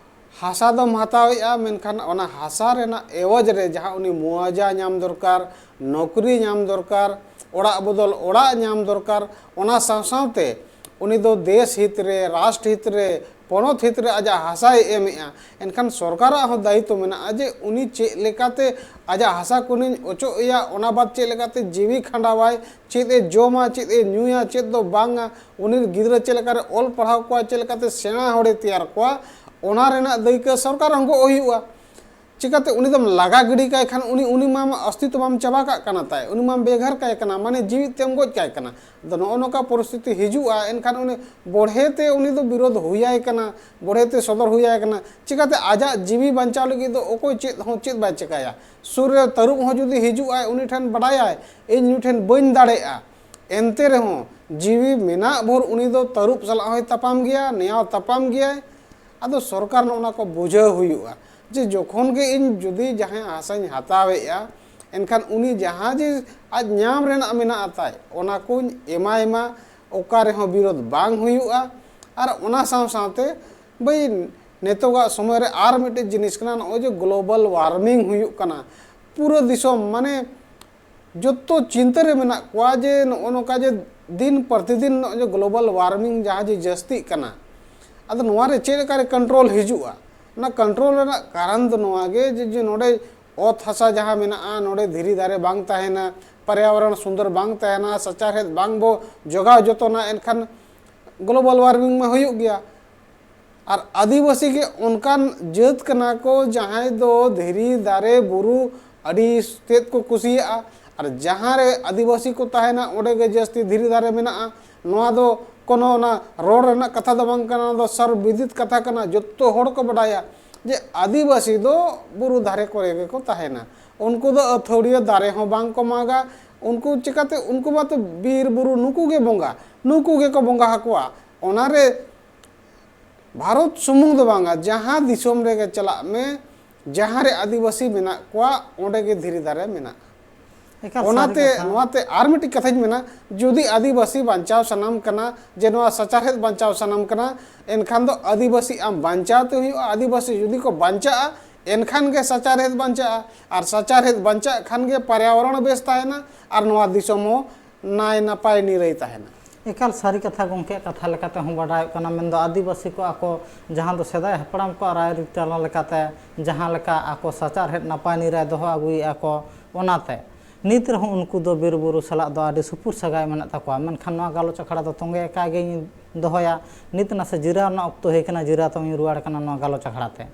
ᱦᱟᱥᱟ ᱫᱚᱢ ᱦᱟᱛᱟᱣᱮᱫᱼᱟ, ᱢᱮᱱᱠᱷᱟᱱ ᱚᱱᱟ ᱦᱟᱥᱟ ᱨᱮᱱᱟᱜ ᱮᱣᱟᱡᱽ ᱨᱮ ᱡᱟᱦᱟᱸ ᱩᱱᱤ ᱢᱩᱣᱟᱡᱟ ᱧᱟᱢ ᱫᱚᱨᱠᱟᱨ, ᱱᱚᱠᱨᱤ ᱧᱟᱢ ᱫᱚᱨᱠᱟᱨ, ᱚᱲᱟᱜ ᱵᱚᱫᱚᱞ ᱚᱲᱟᱜ ᱧᱟᱢ ᱫᱚᱨᱠᱟᱨ, ᱚᱱᱟ ᱥᱟᱶ ᱥᱟᱶᱛᱮ ᱩᱱᱤ ᱫᱚ ᱫᱮᱥ ᱦᱤᱛ ᱨᱮ, ᱨᱟᱥᱴᱨ ᱦᱤᱛ ᱨᱮ, ᱯᱚᱱᱚᱛ ᱦᱤᱛ ᱨᱮ ᱟᱡᱟᱜ ᱦᱟᱥᱟᱭ ᱮᱢᱮᱫᱼᱟ᱾ ᱮᱱᱠᱷᱟᱱ ᱥᱚᱨᱠᱟᱨᱟᱜ ᱦᱚᱸ ᱫᱟᱭᱤᱛᱛᱚ ᱢᱮᱱᱟᱜᱼᱟ ᱡᱮ ᱩᱱᱤ ᱪᱮᱫ ᱞᱮᱠᱟᱛᱮ ᱟᱡᱟᱜ ᱦᱟᱥᱟ ᱠᱚᱧᱮ ᱚᱪᱚᱜ ᱮᱭᱟ, ᱚᱱᱟ ᱵᱟᱫ ᱪᱮᱫ ᱞᱮᱠᱟᱛᱮ ᱡᱤᱣᱤ ᱠᱷᱟᱸᱰᱟᱣᱟᱭ, ᱪᱮᱫ ᱮ ᱡᱚᱢᱟ, ᱪᱮᱫ ᱮ ᱧᱩᱭᱟ, ᱪᱮᱫ ᱫᱚ ᱵᱟᱝᱟ, ᱩᱱᱤ ᱜᱤᱫᱽᱨᱟᱹ ᱪᱮᱫ ᱞᱮᱠᱟᱨᱮ ᱚᱞ ᱯᱟᱲᱦᱟᱣ ᱠᱚᱣᱟ, ᱪᱮᱫ ᱞᱮᱠᱟᱛᱮ ᱥᱮᱬᱟ ᱦᱚᱲᱮ ᱛᱮᱭᱟᱨ ᱠᱚᱣᱟ, ᱚᱱᱟ ᱨᱮᱱᱟᱜ ᱫᱟᱹᱭᱠᱟᱹ ᱥᱚᱨᱠᱟᱨ ᱦᱚᱸ ᱜᱚᱜ ᱦᱩᱭᱩᱜᱼᱟ᱾ ᱪᱤᱠᱟᱹᱛᱮ ᱩᱱᱤ ᱫᱚᱢ ᱞᱟᱜᱟ ᱜᱤᱰᱤ ᱠᱟᱭ ᱠᱷᱟᱱ ᱩᱱᱤ, ᱩᱱᱤ ᱢᱟ ᱟᱢᱟᱜ ᱚᱥᱛᱤᱛᱛᱚ ᱢᱟᱢ ᱪᱟᱵᱟ ᱠᱟᱜ ᱠᱟᱱᱟ ᱛᱟᱭ, ᱩᱱᱤ ᱢᱟᱢ ᱵᱮᱜᱷᱟᱨ ᱠᱟᱭ ᱠᱟᱱᱟ, ᱢᱟᱱᱮ ᱡᱤᱣᱤᱫ ᱛᱮᱢ ᱜᱚᱡ ᱠᱟᱭ ᱠᱟᱱᱟ᱾ ᱟᱫᱚ ᱱᱚᱜᱼᱚ ᱱᱚᱝᱠᱟ ᱯᱚᱨᱤᱥᱛᱷᱤᱛᱤ ᱦᱤᱡᱩᱜᱼᱟ, ᱮᱱᱠᱷᱟᱱ ᱩᱱᱤ ᱵᱚᱲᱦᱮ ᱛᱮ ᱩᱱᱤ ᱫᱚ ᱵᱤᱨᱳᱫᱷ ᱦᱩᱭᱟᱭ ᱠᱟᱱᱟ, ᱵᱚᱲᱦᱮ ᱛᱮ ᱥᱚᱫᱚᱨ ᱦᱩᱭᱟᱭ ᱠᱟᱱᱟ᱾ ᱪᱤᱠᱟᱹᱛᱮ ᱟᱡᱟᱜ ᱡᱤᱣᱤ ᱵᱟᱧᱪᱟᱣ ᱞᱟᱹᱜᱤᱫ ᱫᱚ ᱚᱠᱚᱭ ᱪᱮᱫ ᱦᱚᱸ ᱪᱮᱫ ᱵᱟᱭ ᱪᱤᱠᱟᱹᱭᱟ? ᱥᱩᱨ ᱨᱮ ᱛᱟᱹᱨᱩᱵ ᱦᱚᱸ ᱡᱩᱫᱤ ᱦᱤᱡᱩᱜ ᱟᱭ, ᱩᱱᱤ ᱴᱷᱮᱱ ᱵᱟᱰᱟᱭᱟᱭ ᱤᱧ ᱱᱩᱭ ᱴᱷᱮᱱ ᱵᱟᱹᱧ ᱫᱟᱲᱮᱭᱟᱜᱼᱟ, ᱮᱱᱛᱮ ᱨᱮᱦᱚᱸ ᱡᱤᱣᱤ ᱢᱮᱱᱟᱜ ᱵᱷᱳᱨ ᱩᱱᱤ ᱫᱚ ᱛᱟᱹᱨᱩᱵ ᱥᱟᱞᱟᱜ ᱦᱚᱸᱭ ᱛᱟᱯᱟᱢ ᱜᱮᱭᱟ, ᱱᱮᱭᱟᱣ ᱛᱟᱯᱟᱢ ᱜᱮᱭᱟᱭ᱾ ᱟᱫᱚ ᱥᱚᱨᱠᱟᱨ ᱱᱚᱜᱼᱚ ᱱᱟ ᱠᱚ ᱵᱩᱡᱷᱟᱹᱣ ᱦᱩᱭᱩᱜᱼᱟ ᱡᱮ ᱡᱚᱠᱷᱚᱱ ᱜᱮ ᱤᱧ ᱡᱩᱫᱤ ᱡᱟᱦᱟᱸᱭ ᱦᱟᱥᱟᱧ ᱦᱟᱛᱟᱣᱮᱫᱼᱟ, ᱮᱱᱠᱷᱟᱱ ᱩᱱᱤ ᱡᱟᱦᱟᱸ ᱡᱮ ᱟᱡ ᱧᱟᱢ ᱨᱮᱱᱟᱜ ᱢᱮᱱᱟᱜᱼᱟ ᱛᱟᱭ, ᱚᱱᱟ ᱠᱚᱧ ᱮᱢᱟᱭ ᱢᱟ, ᱚᱠᱟ ᱨᱮᱦᱚᱸ ᱵᱤᱨᱳᱫᱷ ᱵᱟᱝ ᱦᱩᱭᱩᱜᱼᱟ᱾ ᱟᱨ ᱚᱱᱟ ᱥᱟᱶ ᱥᱟᱶᱛᱮ ᱵᱟᱹᱭ ᱱᱤᱛᱚᱜᱟᱜ ᱥᱚᱢᱚᱭ ᱨᱮ ᱟᱨ ᱢᱤᱫᱴᱮᱡ ᱡᱤᱱᱤᱥ ᱠᱟᱱᱟ, ᱱᱚᱜᱼᱚᱭ ᱡᱮ global warming ᱦᱩᱭᱩᱜ ᱠᱟᱱᱟ, ᱯᱩᱨᱟᱹ ᱫᱤᱥᱚᱢ ᱢᱟᱱᱮ ᱡᱚᱛᱚ ᱪᱤᱱᱛᱟᱹ ᱨᱮ ᱢᱮᱱᱟᱜ ᱠᱚᱣᱟ ᱡᱮ ᱱᱚᱜᱼᱚ ᱱᱚᱝᱠᱟ ᱡᱮ ᱫᱤᱱ ᱯᱨᱚᱛᱤᱫᱤᱱ ᱱᱚᱜᱼᱚᱭ ᱡᱮ global warming ᱡᱟᱦᱟᱸ ᱡᱮ ᱡᱟᱹᱥᱛᱤᱜ ᱠᱟᱱᱟ, ᱟᱫᱚ ᱱᱚᱣᱟ ᱨᱮ ᱪᱮᱫ ᱞᱮᱠᱟᱨᱮ control ᱦᱤᱡᱩᱜᱼᱟ? ᱚᱱᱟ control ᱨᱮᱱᱟᱜ ᱠᱟᱨᱚᱱ ᱫᱚ ᱱᱚᱣᱟ ᱜᱮ ᱡᱮ, ᱡᱮ ᱱᱚᱰᱮ ᱚᱛ ᱦᱟᱥᱟ ᱡᱟᱦᱟᱸ ᱢᱮᱱᱟᱜᱼᱟ, ᱱᱚᱰᱮ ᱫᱷᱤᱨᱤ ᱫᱟᱨᱮ ᱵᱟᱝ ᱛᱟᱦᱮᱱᱟ, ᱯᱚᱨᱭᱟᱵᱚᱨᱚᱱ ᱥᱩᱱᱫᱚᱨ ᱵᱟᱝ ᱛᱟᱦᱮᱱᱟ, ᱥᱟᱪᱟᱨᱦᱮᱫ ᱵᱟᱝ ᱵᱚ ᱡᱚᱜᱟᱣ ᱡᱚᱛᱚᱱᱟ, ᱮᱱᱠᱷᱟᱱ global warming ᱢᱟ ᱦᱩᱭᱩᱜ ᱜᱮᱭᱟ᱾ ᱟᱨ ᱟᱹᱫᱤᱵᱟᱹᱥᱤ ᱜᱮ ᱚᱱᱠᱟᱱ ᱡᱟᱹᱛ ᱠᱟᱱᱟ ᱠᱚ ᱡᱟᱦᱟᱸᱭ ᱫᱚ ᱫᱷᱤᱨᱤ ᱫᱟᱨᱮ ᱵᱩᱨᱩ ᱟᱹᱰᱤ ᱛᱮᱫ ᱠᱚ ᱠᱩᱥᱤᱭᱟᱜᱼᱟ᱾ ᱟᱨ ᱡᱟᱦᱟᱸ ᱨᱮ ᱟᱹᱫᱤᱵᱟᱹᱥᱤ ᱠᱚ ᱛᱟᱦᱮᱱᱟ ᱚᱸᱰᱮ ᱜᱮ ᱡᱟᱹᱥᱛᱤ ᱫᱷᱤᱨᱤ ᱫᱟᱨᱮ ᱢᱮᱱᱟᱜᱼᱟ᱾ ᱱᱚᱣᱟ ᱫᱚ ᱠᱳᱱᱳ ᱚᱱᱟ ᱨᱚᱲ ᱨᱮᱱᱟᱜ ᱠᱟᱛᱷᱟ ᱫᱚ ᱵᱟᱝ ᱠᱟᱱᱟ, ᱱᱚᱣᱟ ᱫᱚ ᱥᱟᱨᱵᱤᱫᱤᱛ ᱠᱟᱛᱷᱟ ᱠᱟᱱᱟ᱾ ᱡᱚᱛᱚ ᱦᱚᱲ ᱠᱚ ᱵᱟᱰᱟᱭᱟ ᱡᱮ ᱟᱹᱫᱤᱵᱟᱹᱥᱤ ᱫᱚ ᱵᱩᱨᱩ ᱫᱷᱟᱨᱮ ᱠᱚᱨᱮ ᱜᱮᱠᱚ ᱛᱟᱦᱮᱱᱟ᱾ ᱩᱱᱠᱩ ᱫᱚ ᱟᱹᱛᱷᱟᱹᱣᱲᱤᱭᱟᱹ ᱫᱟᱨᱮ ᱦᱚᱸ ᱵᱟᱝ ᱠᱚ ᱢᱟᱜᱟ᱾ ᱩᱱᱠᱩ ᱪᱤᱠᱟᱹᱛᱮ? ᱩᱱᱠᱩ ᱢᱟᱛᱚ ᱵᱤᱨ ᱵᱩᱨᱩ ᱱᱩᱠᱩ ᱜᱮ ᱵᱚᱸᱜᱟ, ᱱᱩᱠᱩ ᱜᱮᱠᱚ ᱵᱚᱸᱜᱟ ᱟᱠᱚᱣᱟ᱾ ᱚᱱᱟᱨᱮ ᱵᱷᱟᱨᱚᱛ ᱥᱩᱢᱩᱝ ᱫᱚ ᱵᱟᱝᱟ, ᱡᱟᱦᱟᱸ ᱫᱤᱥᱚᱢ ᱨᱮᱜᱮ ᱪᱟᱞᱟᱜ ᱢᱮ, ᱡᱟᱦᱟᱸ ᱨᱮ ᱟᱹᱫᱤᱵᱟᱹᱥᱤ ᱢᱮᱱᱟᱜ ᱠᱚᱣᱟ, ᱚᱸᱰᱮ ᱜᱮ ᱫᱷᱤᱨᱤ ᱫᱟᱨᱮ ᱢᱮᱱᱟᱜᱼᱟ᱾ ᱮᱠᱟᱞ ᱥᱟᱹᱨᱤ ᱚᱱᱟᱛᱮ ᱠᱟᱛᱷᱟ᱾ ᱱᱚᱣᱟᱛᱮ ᱟᱨ ᱢᱤᱫᱴᱤᱡ ᱠᱟᱛᱷᱟᱧ ᱢᱮᱱᱟ, ᱡᱩᱫᱤ ᱟᱹᱫᱤᱵᱟᱹᱥᱤ ᱵᱟᱧᱪᱟᱣ ᱥᱟᱱᱟᱢ ᱠᱟᱱᱟ, ᱡᱮ ᱱᱚᱣᱟ ᱥᱟᱪᱟᱨᱦᱮᱫ ᱵᱟᱧᱪᱟᱣ ᱥᱟᱱᱟᱢ ᱠᱟᱱᱟ, ᱮᱱᱠᱷᱟᱱ ᱫᱚ ᱟᱹᱫᱤᱵᱟᱹᱥᱤ ᱟᱢ ᱵᱟᱧᱪᱟᱣ ᱛᱮ ᱦᱩᱭᱩᱜᱼᱟ᱾ ᱟᱹᱫᱤᱵᱟᱹᱥᱤ ᱡᱩᱫᱤ ᱠᱚ ᱵᱟᱧᱪᱟᱜᱼᱟ, ᱮᱱᱠᱷᱟᱱ ᱜᱮ ᱥᱟᱪᱟᱨᱦᱮᱫ ᱵᱟᱧᱪᱟᱜᱼᱟ, ᱟᱨ ᱥᱟᱪᱟᱨᱦᱮᱫ ᱵᱟᱧᱪᱟᱜ ᱠᱷᱟᱱ ᱜᱮ ᱯᱚᱨᱭᱟᱵᱚᱨᱚᱱ ᱵᱮᱥ ᱛᱟᱦᱮᱱᱟ ᱟᱨ ᱱᱚᱣᱟ ᱫᱤᱥᱚᱢ ᱦᱚᱸ ᱱᱟᱭ ᱱᱟᱯᱟᱭ ᱱᱤᱨᱟᱹᱭ ᱛᱟᱦᱮᱱᱟ᱾ ᱮᱠᱟᱞ ᱥᱟᱹᱨᱤ ᱠᱟᱛᱷᱟ ᱜᱚᱢᱠᱮᱭᱟᱜ ᱠᱟᱛᱷᱟ ᱞᱮᱠᱟᱛᱮ ᱦᱚᱸ ᱵᱟᱰᱟᱭᱚᱜ ᱠᱟᱱᱟ, ᱢᱮᱱᱫᱚ ᱟᱹᱫᱤᱵᱟᱹᱥᱤ ᱠᱚ ᱟᱠᱚ ᱡᱟᱦᱟᱸ ᱫᱚ ᱥᱮᱫᱟᱭ ᱦᱟᱯᱲᱟᱢ ᱠᱚᱣᱟᱜ ᱨᱟᱭᱨᱤᱛ ᱛᱟᱞᱟ ᱞᱮᱠᱟᱛᱮ ᱡᱟᱦᱟᱸ ᱞᱮᱠᱟ ᱟᱠᱚ ᱥᱟᱪᱟᱨᱦᱮᱫ ᱱᱟᱯᱟᱭ ᱱᱤᱨᱟᱹᱭ ᱫᱚᱦᱚ ᱟᱹᱜᱩᱭᱮᱫᱼᱟ ᱠᱚ, ᱚᱱᱟᱛᱮ ᱱᱤᱛ ᱨᱮᱦᱚᱸ ᱩᱱᱠᱩ ᱫᱚ ᱵᱤᱨ ᱵᱩᱨᱩ ᱥᱟᱞᱟᱜ ᱫᱚ ᱟᱹᱰᱤ ᱥᱩᱯᱩᱨ ᱥᱟᱹᱜᱟᱭ ᱢᱮᱱᱟᱜ ᱛᱟᱠᱚᱣᱟ᱾ ᱢᱮᱱᱠᱷᱟᱱ ᱱᱚᱣᱟ ᱜᱟᱞᱚᱪ ᱟᱠᱷᱲᱟ ᱫᱚ ᱛᱚᱸᱜᱮ ᱟᱠᱟᱫ ᱜᱮᱧ ᱫᱚᱦᱚᱭᱟ᱾ ᱱᱤᱛ ᱱᱟᱥᱮ ᱡᱤᱨᱟᱹᱣ ᱨᱮᱱᱟᱜ ᱚᱠᱛᱚ ᱦᱩᱭ ᱟᱠᱟᱱᱟ, ᱡᱤᱨᱟᱹᱣ ᱛᱟᱵᱚᱱ ᱨᱩᱣᱟᱹᱲ ᱠᱟᱱᱟ ᱱᱚᱣᱟ ᱜᱟᱞᱚᱪ ᱟᱠᱷᱲᱟ ᱛᱮ᱾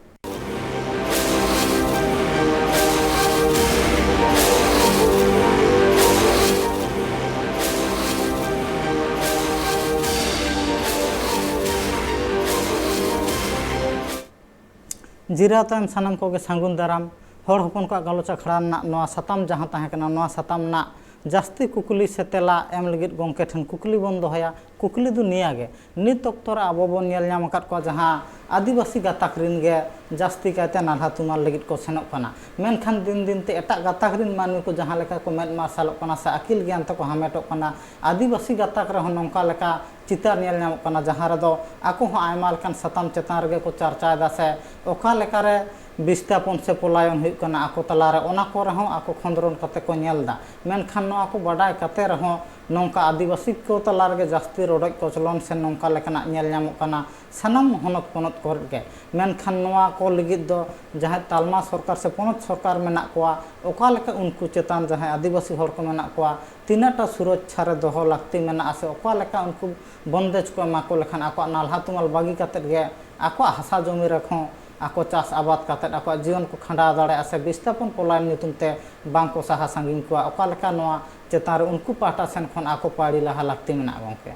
ᱡᱤᱨᱟᱹᱣ ᱛᱟᱭᱚᱢ ᱥᱟᱱᱟᱢ ᱠᱚᱜᱮ ᱥᱟᱹᱜᱩᱱ ᱫᱟᱨᱟᱢ᱾ ᱦᱚᱲ ᱦᱚᱯᱚᱱ ᱠᱚᱣᱟᱜ ᱜᱟᱞᱚᱪ ᱟᱠᱷᱲᱟ ᱨᱮᱱᱟᱜ ᱱᱚᱣᱟ ᱥᱟᱛᱟᱢ ᱡᱟᱦᱟᱸ ᱛᱟᱦᱮᱸ ᱠᱟᱱᱟ, ᱱᱚᱣᱟ ᱥᱟᱛᱟᱢ ᱨᱮᱱᱟᱜ ᱡᱟᱹᱥᱛᱤ ᱠᱩᱠᱞᱤ ᱥᱮ ᱛᱮᱞᱟ ᱮᱢ ᱞᱟᱹᱜᱤᱫ ᱜᱚᱢᱠᱮ ᱴᱷᱮᱱ ᱠᱩᱠᱞᱤ ᱵᱚᱱ ᱫᱚᱦᱚᱭᱟ᱾ ᱠᱩᱠᱞᱤ ᱫᱚ ᱱᱤᱭᱟᱹ ᱜᱮ, ᱱᱤᱛ ᱚᱠᱛᱚ ᱨᱮ ᱟᱵᱚ ᱵᱚᱱ ᱧᱮᱞ ᱧᱟᱢ ᱟᱠᱟᱫ ᱠᱚᱣᱟ ᱡᱟᱦᱟᱸ ᱟᱹᱫᱤᱵᱟᱹᱥᱤ ᱜᱟᱛᱟᱠ ᱨᱤᱱ ᱜᱮ ᱡᱟᱹᱥᱛᱤ ᱠᱟᱭᱛᱮ ᱱᱟᱞᱦᱟ ᱛᱩᱢᱟᱹᱞ ᱞᱟᱹᱜᱤᱫ ᱠᱚ ᱥᱮᱱᱚᱜ ᱠᱟᱱᱟ, ᱢᱮᱱᱠᱷᱟᱱ ᱫᱤᱱ ᱫᱤᱱ ᱛᱮ ᱮᱴᱟᱜ ᱜᱟᱛᱟᱠ ᱨᱤᱱ ᱢᱟᱹᱱᱢᱤ ᱠᱚ ᱡᱟᱦᱟᱸ ᱞᱮᱠᱟ ᱠᱚ ᱢᱮᱫ ᱢᱟᱨᱥᱟᱞᱚᱜ ᱠᱟᱱᱟ ᱥᱮ ᱟᱹᱠᱤᱞ ᱜᱮᱭᱟᱱ ᱛᱮᱠᱚ ᱦᱟᱢᱮᱴᱚᱜ ᱠᱟᱱᱟ, ᱟᱹᱫᱤᱵᱟᱹᱥᱤ ᱜᱟᱛᱟᱠ ᱨᱮᱦᱚᱸ ᱱᱚᱝᱠᱟ ᱞᱮᱠᱟ ᱪᱤᱛᱟᱹᱨ ᱧᱮᱞ ᱧᱟᱢᱚᱜ ᱠᱟᱱᱟ, ᱡᱟᱦᱟᱸ ᱨᱮᱫᱚ ᱟᱠᱚ ᱦᱚᱸ ᱟᱭᱢᱟ ᱞᱮᱠᱟᱱ ᱥᱟᱛᱟᱢ ᱪᱮᱛᱟᱱ ᱨᱮᱜᱮ ᱠᱚ ᱪᱟᱨᱪᱟᱭᱮᱫᱟ ᱥᱮ ᱚᱠᱟ ᱞᱮᱠᱟᱨᱮ ᱵᱤᱥᱛᱟᱯᱚᱱ ᱥᱮ ᱯᱚᱞᱟᱭᱚᱱ ᱦᱩᱭᱩᱜ ᱠᱟᱱᱟ ᱟᱠᱚ ᱛᱟᱞᱟᱨᱮ, ᱚᱱᱟ ᱠᱚᱨᱮ ᱦᱚᱸ ᱟᱠᱚ ᱠᱷᱚᱸᱫᱽᱨᱚᱱ ᱠᱟᱛᱮ ᱠᱚ ᱧᱮᱞ ᱮᱫᱟ᱾ ᱢᱮᱱᱠᱷᱟᱱ ᱱᱚᱣᱟ ᱠᱚ ᱵᱟᱰᱟᱭ ᱠᱟᱛᱮ ᱨᱮᱦᱚᱸ ᱱᱚᱝᱠᱟ ᱟᱹᱫᱤᱵᱟᱹᱥᱤ ᱠᱚ ᱛᱟᱞᱟ ᱨᱮᱜᱮ ᱡᱟᱹᱥᱛᱤ ᱨᱚᱰᱚᱡ ᱠᱚᱪᱞᱚᱱ ᱥᱮ ᱱᱚᱝᱠᱟ ᱞᱮᱠᱟᱱᱟᱜ ᱧᱮᱞ ᱧᱟᱢᱚᱜ ᱠᱟᱱᱟ ᱥᱟᱱᱟᱢ ᱦᱚᱱᱚᱛ ᱯᱚᱱᱚᱛ ᱠᱚᱨᱮ ᱜᱮ᱾ ᱢᱮᱱᱠᱷᱟᱱ ᱱᱚᱣᱟ ᱠᱚ ᱞᱟᱹᱜᱤᱫ ᱫᱚ ᱡᱟᱦᱟᱸᱭ ᱛᱟᱞᱢᱟ ᱥᱚᱨᱠᱟᱨ ᱥᱮ ᱯᱚᱱᱚᱛ ᱥᱚᱨᱠᱟᱨ ᱢᱮᱱᱟᱜ ᱠᱚᱣᱟ, ᱚᱠᱟ ᱞᱮᱠᱟ ᱩᱱᱠᱩ ᱪᱮᱛᱟᱱ ᱡᱟᱦᱟᱸᱭ ᱟᱹᱫᱤᱵᱟᱹᱥᱤ ᱦᱚᱲ ᱠᱚ ᱢᱮᱱᱟᱜ ᱠᱚᱣᱟ, ᱛᱤᱱᱟᱹᱜ ᱴᱟ ᱥᱩᱨᱚᱠᱪᱷᱟ ᱨᱮ ᱫᱚᱦᱚ ᱞᱟᱹᱠᱛᱤ ᱢᱮᱱᱟᱜᱼᱟ ᱥᱮ ᱚᱠᱟ ᱞᱮᱠᱟ ᱩᱱᱠᱩ ᱵᱚᱱᱫᱮᱡᱽ ᱠᱚ ᱮᱢᱟ ᱠᱚ ᱞᱮᱠᱷᱟᱱ ᱟᱠᱚᱣᱟᱜ ᱱᱟᱞᱦᱟ ᱛᱩᱢᱟᱹᱞ ᱵᱟᱹᱜᱤ ᱠᱟᱛᱮᱫ ᱜᱮ ᱟᱠᱚᱣᱟᱜ ᱦᱟᱥᱟ ᱡᱚᱢᱤ ᱨᱮᱦᱚᱸ ᱟᱠᱚ ᱪᱟᱥ ᱟᱵᱟᱫ ᱠᱟᱛᱮᱫ ᱟᱠᱚᱣᱟᱜ ᱡᱤᱭᱚᱱ ᱠᱚ ᱠᱷᱟᱸᱰᱟᱣ ᱫᱟᱲᱮᱭᱟᱜᱼᱟ ᱥᱮ ᱵᱤᱥᱛᱟᱯᱚᱱ ᱯᱚᱞᱟᱭᱚᱱ ᱧᱩᱛᱩᱢ ᱛᱮ ᱵᱟᱝ ᱠᱚ ᱥᱟᱦᱟ ᱥᱟᱺᱜᱤᱧ ᱠᱚᱣᱟ, ᱚᱠᱟ ᱞᱮᱠᱟ ᱱᱚᱣᱟ ᱪᱮᱛᱟᱱ ᱨᱮ ᱩᱱᱠᱩ ᱯᱟᱦᱴᱟ ᱥᱮᱱ ᱠᱷᱚᱱ ᱟᱠᱚ ᱯᱟᱹᱲᱤ ᱞᱟᱦᱟ ᱞᱟᱹᱠᱛᱤ ᱢᱮᱱᱟᱜᱼᱟ ᱜᱚᱢᱠᱮ?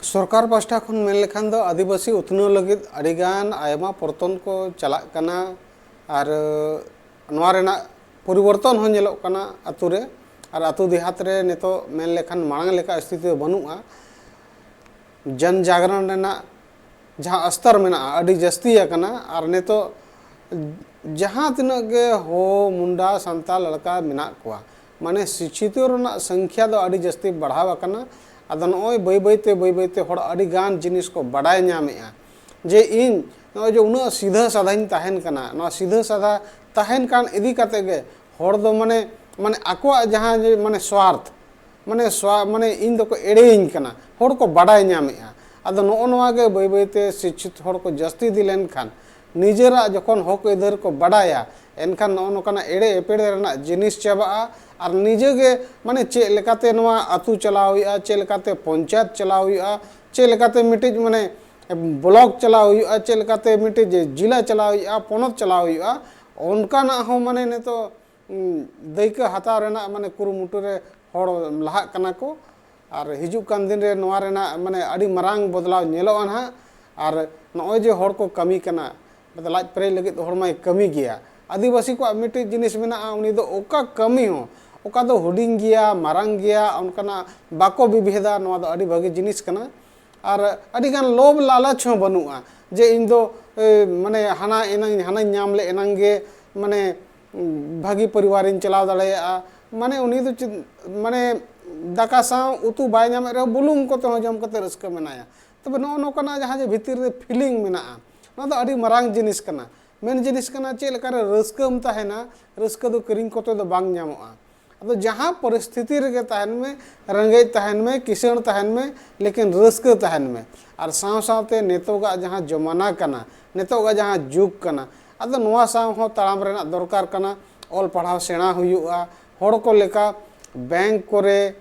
ᱥᱚᱨᱠᱟᱨ ᱯᱟᱥᱴᱟ ᱠᱷᱚᱱ ᱢᱮᱱ ᱞᱮᱠᱷᱟᱱ ᱫᱚ ᱟᱹᱫᱤᱵᱟᱹᱥᱤ ᱩᱛᱱᱟᱹᱣ ᱞᱟᱹᱜᱤᱫ ᱟᱹᱰᱤᱜᱟᱱ ᱟᱭᱢᱟ ᱯᱚᱨᱛᱚᱱ ᱠᱚ ᱪᱟᱞᱟᱜ ᱠᱟᱱᱟ ᱟᱨ ᱱᱚᱣᱟ ᱨᱮᱱᱟᱜ ᱯᱚᱨᱤᱵᱚᱨᱛᱚᱱ ᱦᱚᱸ ᱧᱮᱞᱚᱜ ᱠᱟᱱᱟ ᱟᱛᱳ ᱨᱮ᱾ ᱟᱨ ᱟᱛᱳ ᱫᱮᱦᱟᱛ ᱨᱮ ᱱᱤᱛᱚᱜ ᱢᱮᱱ ᱞᱮᱠᱷᱟᱱ ᱢᱟᱲᱟᱝ ᱞᱮᱠᱟ ᱥᱛᱷᱤᱛᱤ ᱫᱚ ᱵᱟᱹᱱᱩᱜᱼᱟ᱾ ᱡᱚᱱ ᱡᱟᱜᱽᱨᱚᱱ ᱨᱮᱱᱟᱜ ᱡᱟᱦᱟᱸ ᱥᱛᱚᱨ ᱢᱮᱱᱟᱜᱼᱟ, ᱟᱹᱰᱤ ᱡᱟᱹᱥᱛᱤ ᱟᱠᱟᱱᱟ᱾ ᱟᱨ ᱱᱤᱛᱚᱜ ᱡᱟᱦᱟᱸ ᱛᱤᱱᱟᱹᱜ ᱜᱮ ᱦᱳ, ᱢᱩᱱᱰᱟ, ᱥᱟᱱᱛᱟᱲ, ᱞᱟᱲᱠᱟ ᱢᱮᱱᱟᱜ ᱠᱚᱣᱟ, ᱢᱟᱱᱮ ᱥᱤᱠᱠᱷᱤᱛᱚ ᱨᱮᱱᱟᱜ ᱥᱚᱝᱠᱷᱭᱟ ᱫᱚ ᱟᱹᱰᱤ ᱡᱟᱹᱥᱛᱤ ᱵᱟᱲᱦᱟᱣ ᱟᱠᱟᱱᱟ᱾ ᱟᱫᱚ ᱱᱚᱜᱼᱚᱭ ᱵᱟᱹᱭ ᱵᱟᱹᱭ ᱛᱮ, ᱵᱟᱹᱭ ᱵᱟᱹᱭ ᱛᱮ ᱦᱚᱲ ᱟᱹᱰᱤ ᱜᱟᱱ ᱡᱤᱱᱤᱥ ᱠᱚ ᱵᱟᱰᱟᱭ ᱧᱟᱢᱮᱜᱼᱟ᱾ ᱡᱮ ᱤᱧ ᱱᱚᱜᱼᱚᱭ ᱡᱮ ᱩᱱᱟᱹᱜ ᱥᱤᱫᱷᱟᱹ ᱥᱟᱫᱷᱟᱧ ᱛᱟᱦᱮᱱ ᱠᱟᱱᱟ, ᱱᱚᱣᱟ ᱥᱤᱫᱷᱟᱹ ᱥᱟᱫᱷᱟ ᱛᱟᱦᱮᱱ ᱠᱟᱱ ᱤᱫᱤ ᱠᱟᱛᱮ ᱜᱮ ᱦᱚᱲ ᱫᱚ ᱢᱟᱱᱮ, ᱢᱟᱱᱮ ᱟᱠᱚᱣᱟᱜ ᱡᱟᱦᱟᱸ ᱡᱮ ᱢᱟᱱᱮ ᱥᱣᱟᱨᱛᱷ, ᱢᱟᱱᱮ ᱥᱣᱟ-, ᱢᱟᱱᱮ ᱤᱧ ᱫᱚᱠᱚ ᱮᱲᱮᱭᱤᱧ ᱠᱟᱱᱟ, ᱦᱚᱲ ᱠᱚ ᱵᱟᱰᱟᱭ ᱧᱟᱢᱮᱜᱼᱟ᱾ ᱟᱫᱚ ᱱᱚᱜᱼᱚ ᱱᱚᱣᱟ ᱜᱮ ᱵᱟᱹᱭ ᱵᱟᱹᱭ ᱛᱮ ᱥᱤᱠᱠᱷᱤᱛ ᱦᱚᱲ ᱠᱚ ᱡᱟᱹᱥᱛᱤ ᱤᱫᱤ ᱞᱮᱱᱠᱷᱟᱱ, ᱱᱤᱡᱮᱨᱟᱜ ᱡᱚᱠᱷᱚᱱ ᱦᱚᱠ ᱟᱹᱭᱫᱟᱹᱨ ᱠᱚ ᱵᱟᱰᱟᱭᱟ, ᱮᱱᱠᱷᱟᱱ ᱱᱚᱜᱼᱚ ᱱᱚᱝᱠᱟᱱᱟᱜ ᱮᱲᱮ ᱮᱯᱮᱲᱮ ᱨᱮᱱᱟᱜ ᱡᱤᱱᱤᱥ ᱪᱟᱵᱟᱜᱼᱟ᱾ ᱟᱨ ᱱᱤᱡᱮ ᱜᱮ ᱢᱟᱱᱮ ᱪᱮᱫ ᱞᱮᱠᱟᱛᱮ ᱱᱚᱣᱟ ᱟᱹᱛᱩ ᱪᱟᱞᱟᱣ ᱦᱩᱭᱩᱜᱼᱟ, ᱪᱮᱫ ᱞᱮᱠᱟᱛᱮ ᱯᱚᱧᱪᱟᱭᱮᱛ ᱪᱟᱞᱟᱣ ᱦᱩᱭᱩᱜᱼᱟ, ᱪᱮᱫ ᱞᱮᱠᱟᱛᱮ ᱢᱤᱫᱴᱤᱡ ᱢᱟᱱᱮ ᱵᱞᱚᱠ ᱪᱟᱞᱟᱣ ᱦᱩᱭᱩᱜᱼᱟ, ᱪᱮᱫ ᱞᱮᱠᱟᱛᱮ ᱢᱤᱫᱴᱤᱡ ᱡᱮ ᱡᱮᱞᱟ ᱪᱟᱞᱟᱣ ᱦᱩᱭᱩᱜᱼᱟ, ᱯᱚᱱᱚᱛ ᱪᱟᱞᱟᱣ ᱦᱩᱭᱩᱜᱼᱟ, ᱚᱱᱠᱟᱱᱟᱜ ᱦᱚᱸ ᱢᱟᱱᱮ ᱱᱤᱛᱚᱜ, ᱩᱸ, ᱫᱟᱹᱭᱠᱟᱹ ᱦᱟᱛᱟᱣ ᱨᱮᱱᱟᱜ ᱢᱟᱱᱮ ᱠᱩᱨᱩᱢᱩᱴᱩ ᱨᱮ ᱦᱚᱲ ᱞᱟᱦᱟᱜ ᱠᱟᱱᱟ ᱠᱚ᱾ ᱟᱨ ᱦᱤᱡᱩᱜ ᱠᱟᱱ ᱫᱤᱱ ᱨᱮ ᱱᱚᱣᱟ ᱨᱮᱱᱟᱜ ᱢᱟᱱᱮ ᱟᱹᱰᱤ ᱢᱟᱨᱟᱝ ᱵᱚᱫᱞᱟᱣ ᱧᱮᱞᱚᱜᱼᱟ ᱱᱟᱦᱟᱜ᱾ ᱟᱨ ᱱᱚᱜᱼᱚᱭ ᱡᱮ ᱦᱚᱲ ᱠᱚ ᱠᱟᱹᱢᱤ ᱠᱟᱱᱟ, ᱢᱟᱱᱮ ᱞᱟᱡ ᱯᱮᱨᱮᱡ ᱞᱟᱹᱜᱤᱫ ᱦᱚᱲ ᱢᱟᱭ ᱠᱟᱹᱢᱤ ᱜᱮᱭᱟ᱾ ᱟᱹᱫᱤᱵᱟᱹᱥᱤ ᱠᱚᱣᱟᱜ ᱢᱤᱫᱴᱤᱡ ᱡᱤᱱᱤᱥ ᱢᱮᱱᱟᱜᱼᱟ, ᱩᱱᱤ ᱫᱚ ᱚᱠᱟ ᱠᱟᱹᱢᱤ ᱦᱚᱸ, ᱚᱠᱟ ᱫᱚ ᱦᱩᱰᱤᱧ ᱜᱮᱭᱟ, ᱢᱟᱨᱟᱝ ᱜᱮᱭᱟ, ᱚᱱᱠᱟᱱᱟᱜ ᱵᱟᱠᱚ ᱵᱤᱵᱷᱮᱫᱟ᱾ ᱱᱚᱣᱟ ᱫᱚ ᱟᱹᱰᱤ ᱵᱷᱟᱹᱜᱤ ᱡᱤᱱᱤᱥ ᱠᱟᱱᱟ᱾ ᱟᱨ ᱟᱹᱰᱤᱜᱟᱱ ᱞᱳᱵᱷ ᱞᱟᱞᱚᱪ ᱦᱚᱸ ᱵᱟᱹᱱᱩᱜᱼᱟ ᱡᱮ ᱤᱧ ᱫᱚ, ᱮ, ᱢᱟᱱᱮ ᱦᱟᱱᱟ ᱮᱱᱟᱝ, ᱦᱟᱱᱟᱧ ᱧᱟᱢ ᱞᱮ ᱮᱱᱟᱝ ᱜᱮ ᱢᱟᱱᱮ, ᱩᱸ, ᱵᱷᱟᱹᱜᱤ ᱯᱚᱨᱤᱵᱟᱨᱤᱧ ᱪᱟᱞᱟᱣ ᱫᱟᱲᱮᱭᱟᱜᱼᱟ᱾ ᱢᱟᱱᱮ ᱩᱱᱤ ᱫᱚ ᱪᱮᱫ, ᱢᱟᱱᱮ ᱫᱟᱠᱟ ᱥᱟᱶ ᱩᱛᱩ ᱵᱟᱭ ᱧᱟᱢᱮᱫ ᱨᱮᱦᱚᱸ ᱵᱩᱞᱩᱝ ᱠᱚᱛᱮ ᱦᱚᱸ ᱡᱚᱢ ᱠᱟᱛᱮ ᱨᱟᱹᱥᱠᱟᱹ ᱢᱮᱱᱟᱭᱟ᱾ ᱛᱚᱵᱮ ᱱᱚᱜᱼᱚ ᱱᱚᱝᱠᱟᱱᱟᱜ ᱡᱟᱦᱟᱸ ᱡᱮ ᱵᱷᱤᱛᱤᱨ ᱨᱮ ᱯᱷᱤᱞᱤᱝ ᱢᱮᱱᱟᱜᱼᱟ, ᱱᱚᱣᱟ ᱫᱚ ᱟᱹᱰᱤ ᱢᱟᱨᱟᱝ ᱡᱤᱱᱤᱥ ᱠᱟᱱᱟ᱾ ᱢᱮᱱ ᱡᱤᱱᱤᱥ ᱠᱟᱱᱟ, ᱪᱮᱫ ᱞᱮᱠᱟᱨᱮ ᱨᱟᱹᱥᱠᱟᱹᱢ ᱛᱟᱦᱮᱱᱟ, ᱨᱟᱹᱥᱠᱟᱹ ᱫᱚ ᱠᱤᱨᱤᱧ ᱠᱚᱛᱮ ᱫᱚ ᱵᱟᱝ ᱧᱟᱢᱚᱜᱼᱟ᱾ ᱟᱫᱚ ᱡᱟᱦᱟᱸ ᱯᱚᱨᱤᱥᱛᱷᱤᱛᱤ ᱨᱮᱜᱮ ᱛᱟᱦᱮᱱ ᱢᱮ, ᱨᱮᱸᱜᱮᱡ ᱛᱟᱦᱮᱱ ᱢᱮ, ᱠᱤᱥᱟᱹᱬ ᱛᱟᱦᱮᱱ ᱢᱮ, ᱞᱮᱠᱤᱱ ᱨᱟᱹᱥᱠᱟᱹ ᱛᱟᱦᱮᱱ ᱢᱮ᱾ ᱟᱨ ᱥᱟᱶ ᱥᱟᱶᱛᱮ ᱱᱤᱛᱚᱜᱟᱜ ᱡᱟᱦᱟᱸ ᱡᱚᱢᱟᱱᱟ ᱠᱟᱱᱟ, ᱱᱤᱛᱚᱜᱟᱜ ᱡᱟᱦᱟᱸ ᱡᱩᱜᱽ ᱠᱟᱱᱟ, ᱟᱫᱚ ᱱᱚᱣᱟ ᱥᱟᱶ ᱦᱚᱸ ᱛᱟᱲᱟᱢ ᱨᱮᱱᱟᱜ ᱫᱚᱨᱠᱟᱨ ᱠᱟᱱᱟ᱾ ᱚᱞ ᱯᱟᱲᱦᱟᱣ ᱥᱮᱬᱟ ᱦᱩᱭᱩᱜᱼᱟ, ᱦᱚᱲ ᱠᱚ ᱞᱮᱠᱟ ᱵᱮᱝᱠ ᱠᱚᱨᱮ,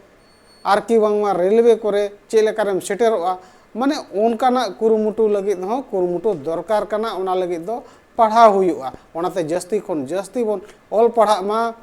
ᱟᱨ ᱠᱤ ᱵᱟᱝᱢᱟ ᱨᱮᱞᱣᱮ ᱠᱚᱨᱮ ᱪᱮᱫ ᱞᱮᱠᱟᱨᱮᱢ ᱥᱮᱴᱮᱨᱚᱜᱼᱟ, ᱢᱟᱱᱮ ᱚᱱᱠᱟᱱᱟᱜ ᱠᱩᱨᱩᱢᱩᱴᱩ ᱞᱟᱹᱜᱤᱫ ᱦᱚᱸ ᱠᱩᱨᱩᱢᱩᱴᱩ ᱫᱚᱨᱠᱟᱨ ᱠᱟᱱᱟ᱾ ᱚᱱᱟ ᱞᱟᱹᱜᱤᱫ ᱫᱚ ᱯᱟᱲᱦᱟᱣ ᱦᱩᱭᱩᱜᱼᱟ᱾ ᱚᱱᱟᱛᱮ ᱡᱟᱹᱥᱛᱤ ᱠᱷᱚᱱ ᱡᱟᱹᱥᱛᱤ ᱵᱚᱱ ᱚᱞ ᱯᱟᱲᱦᱟᱜ ᱢᱟ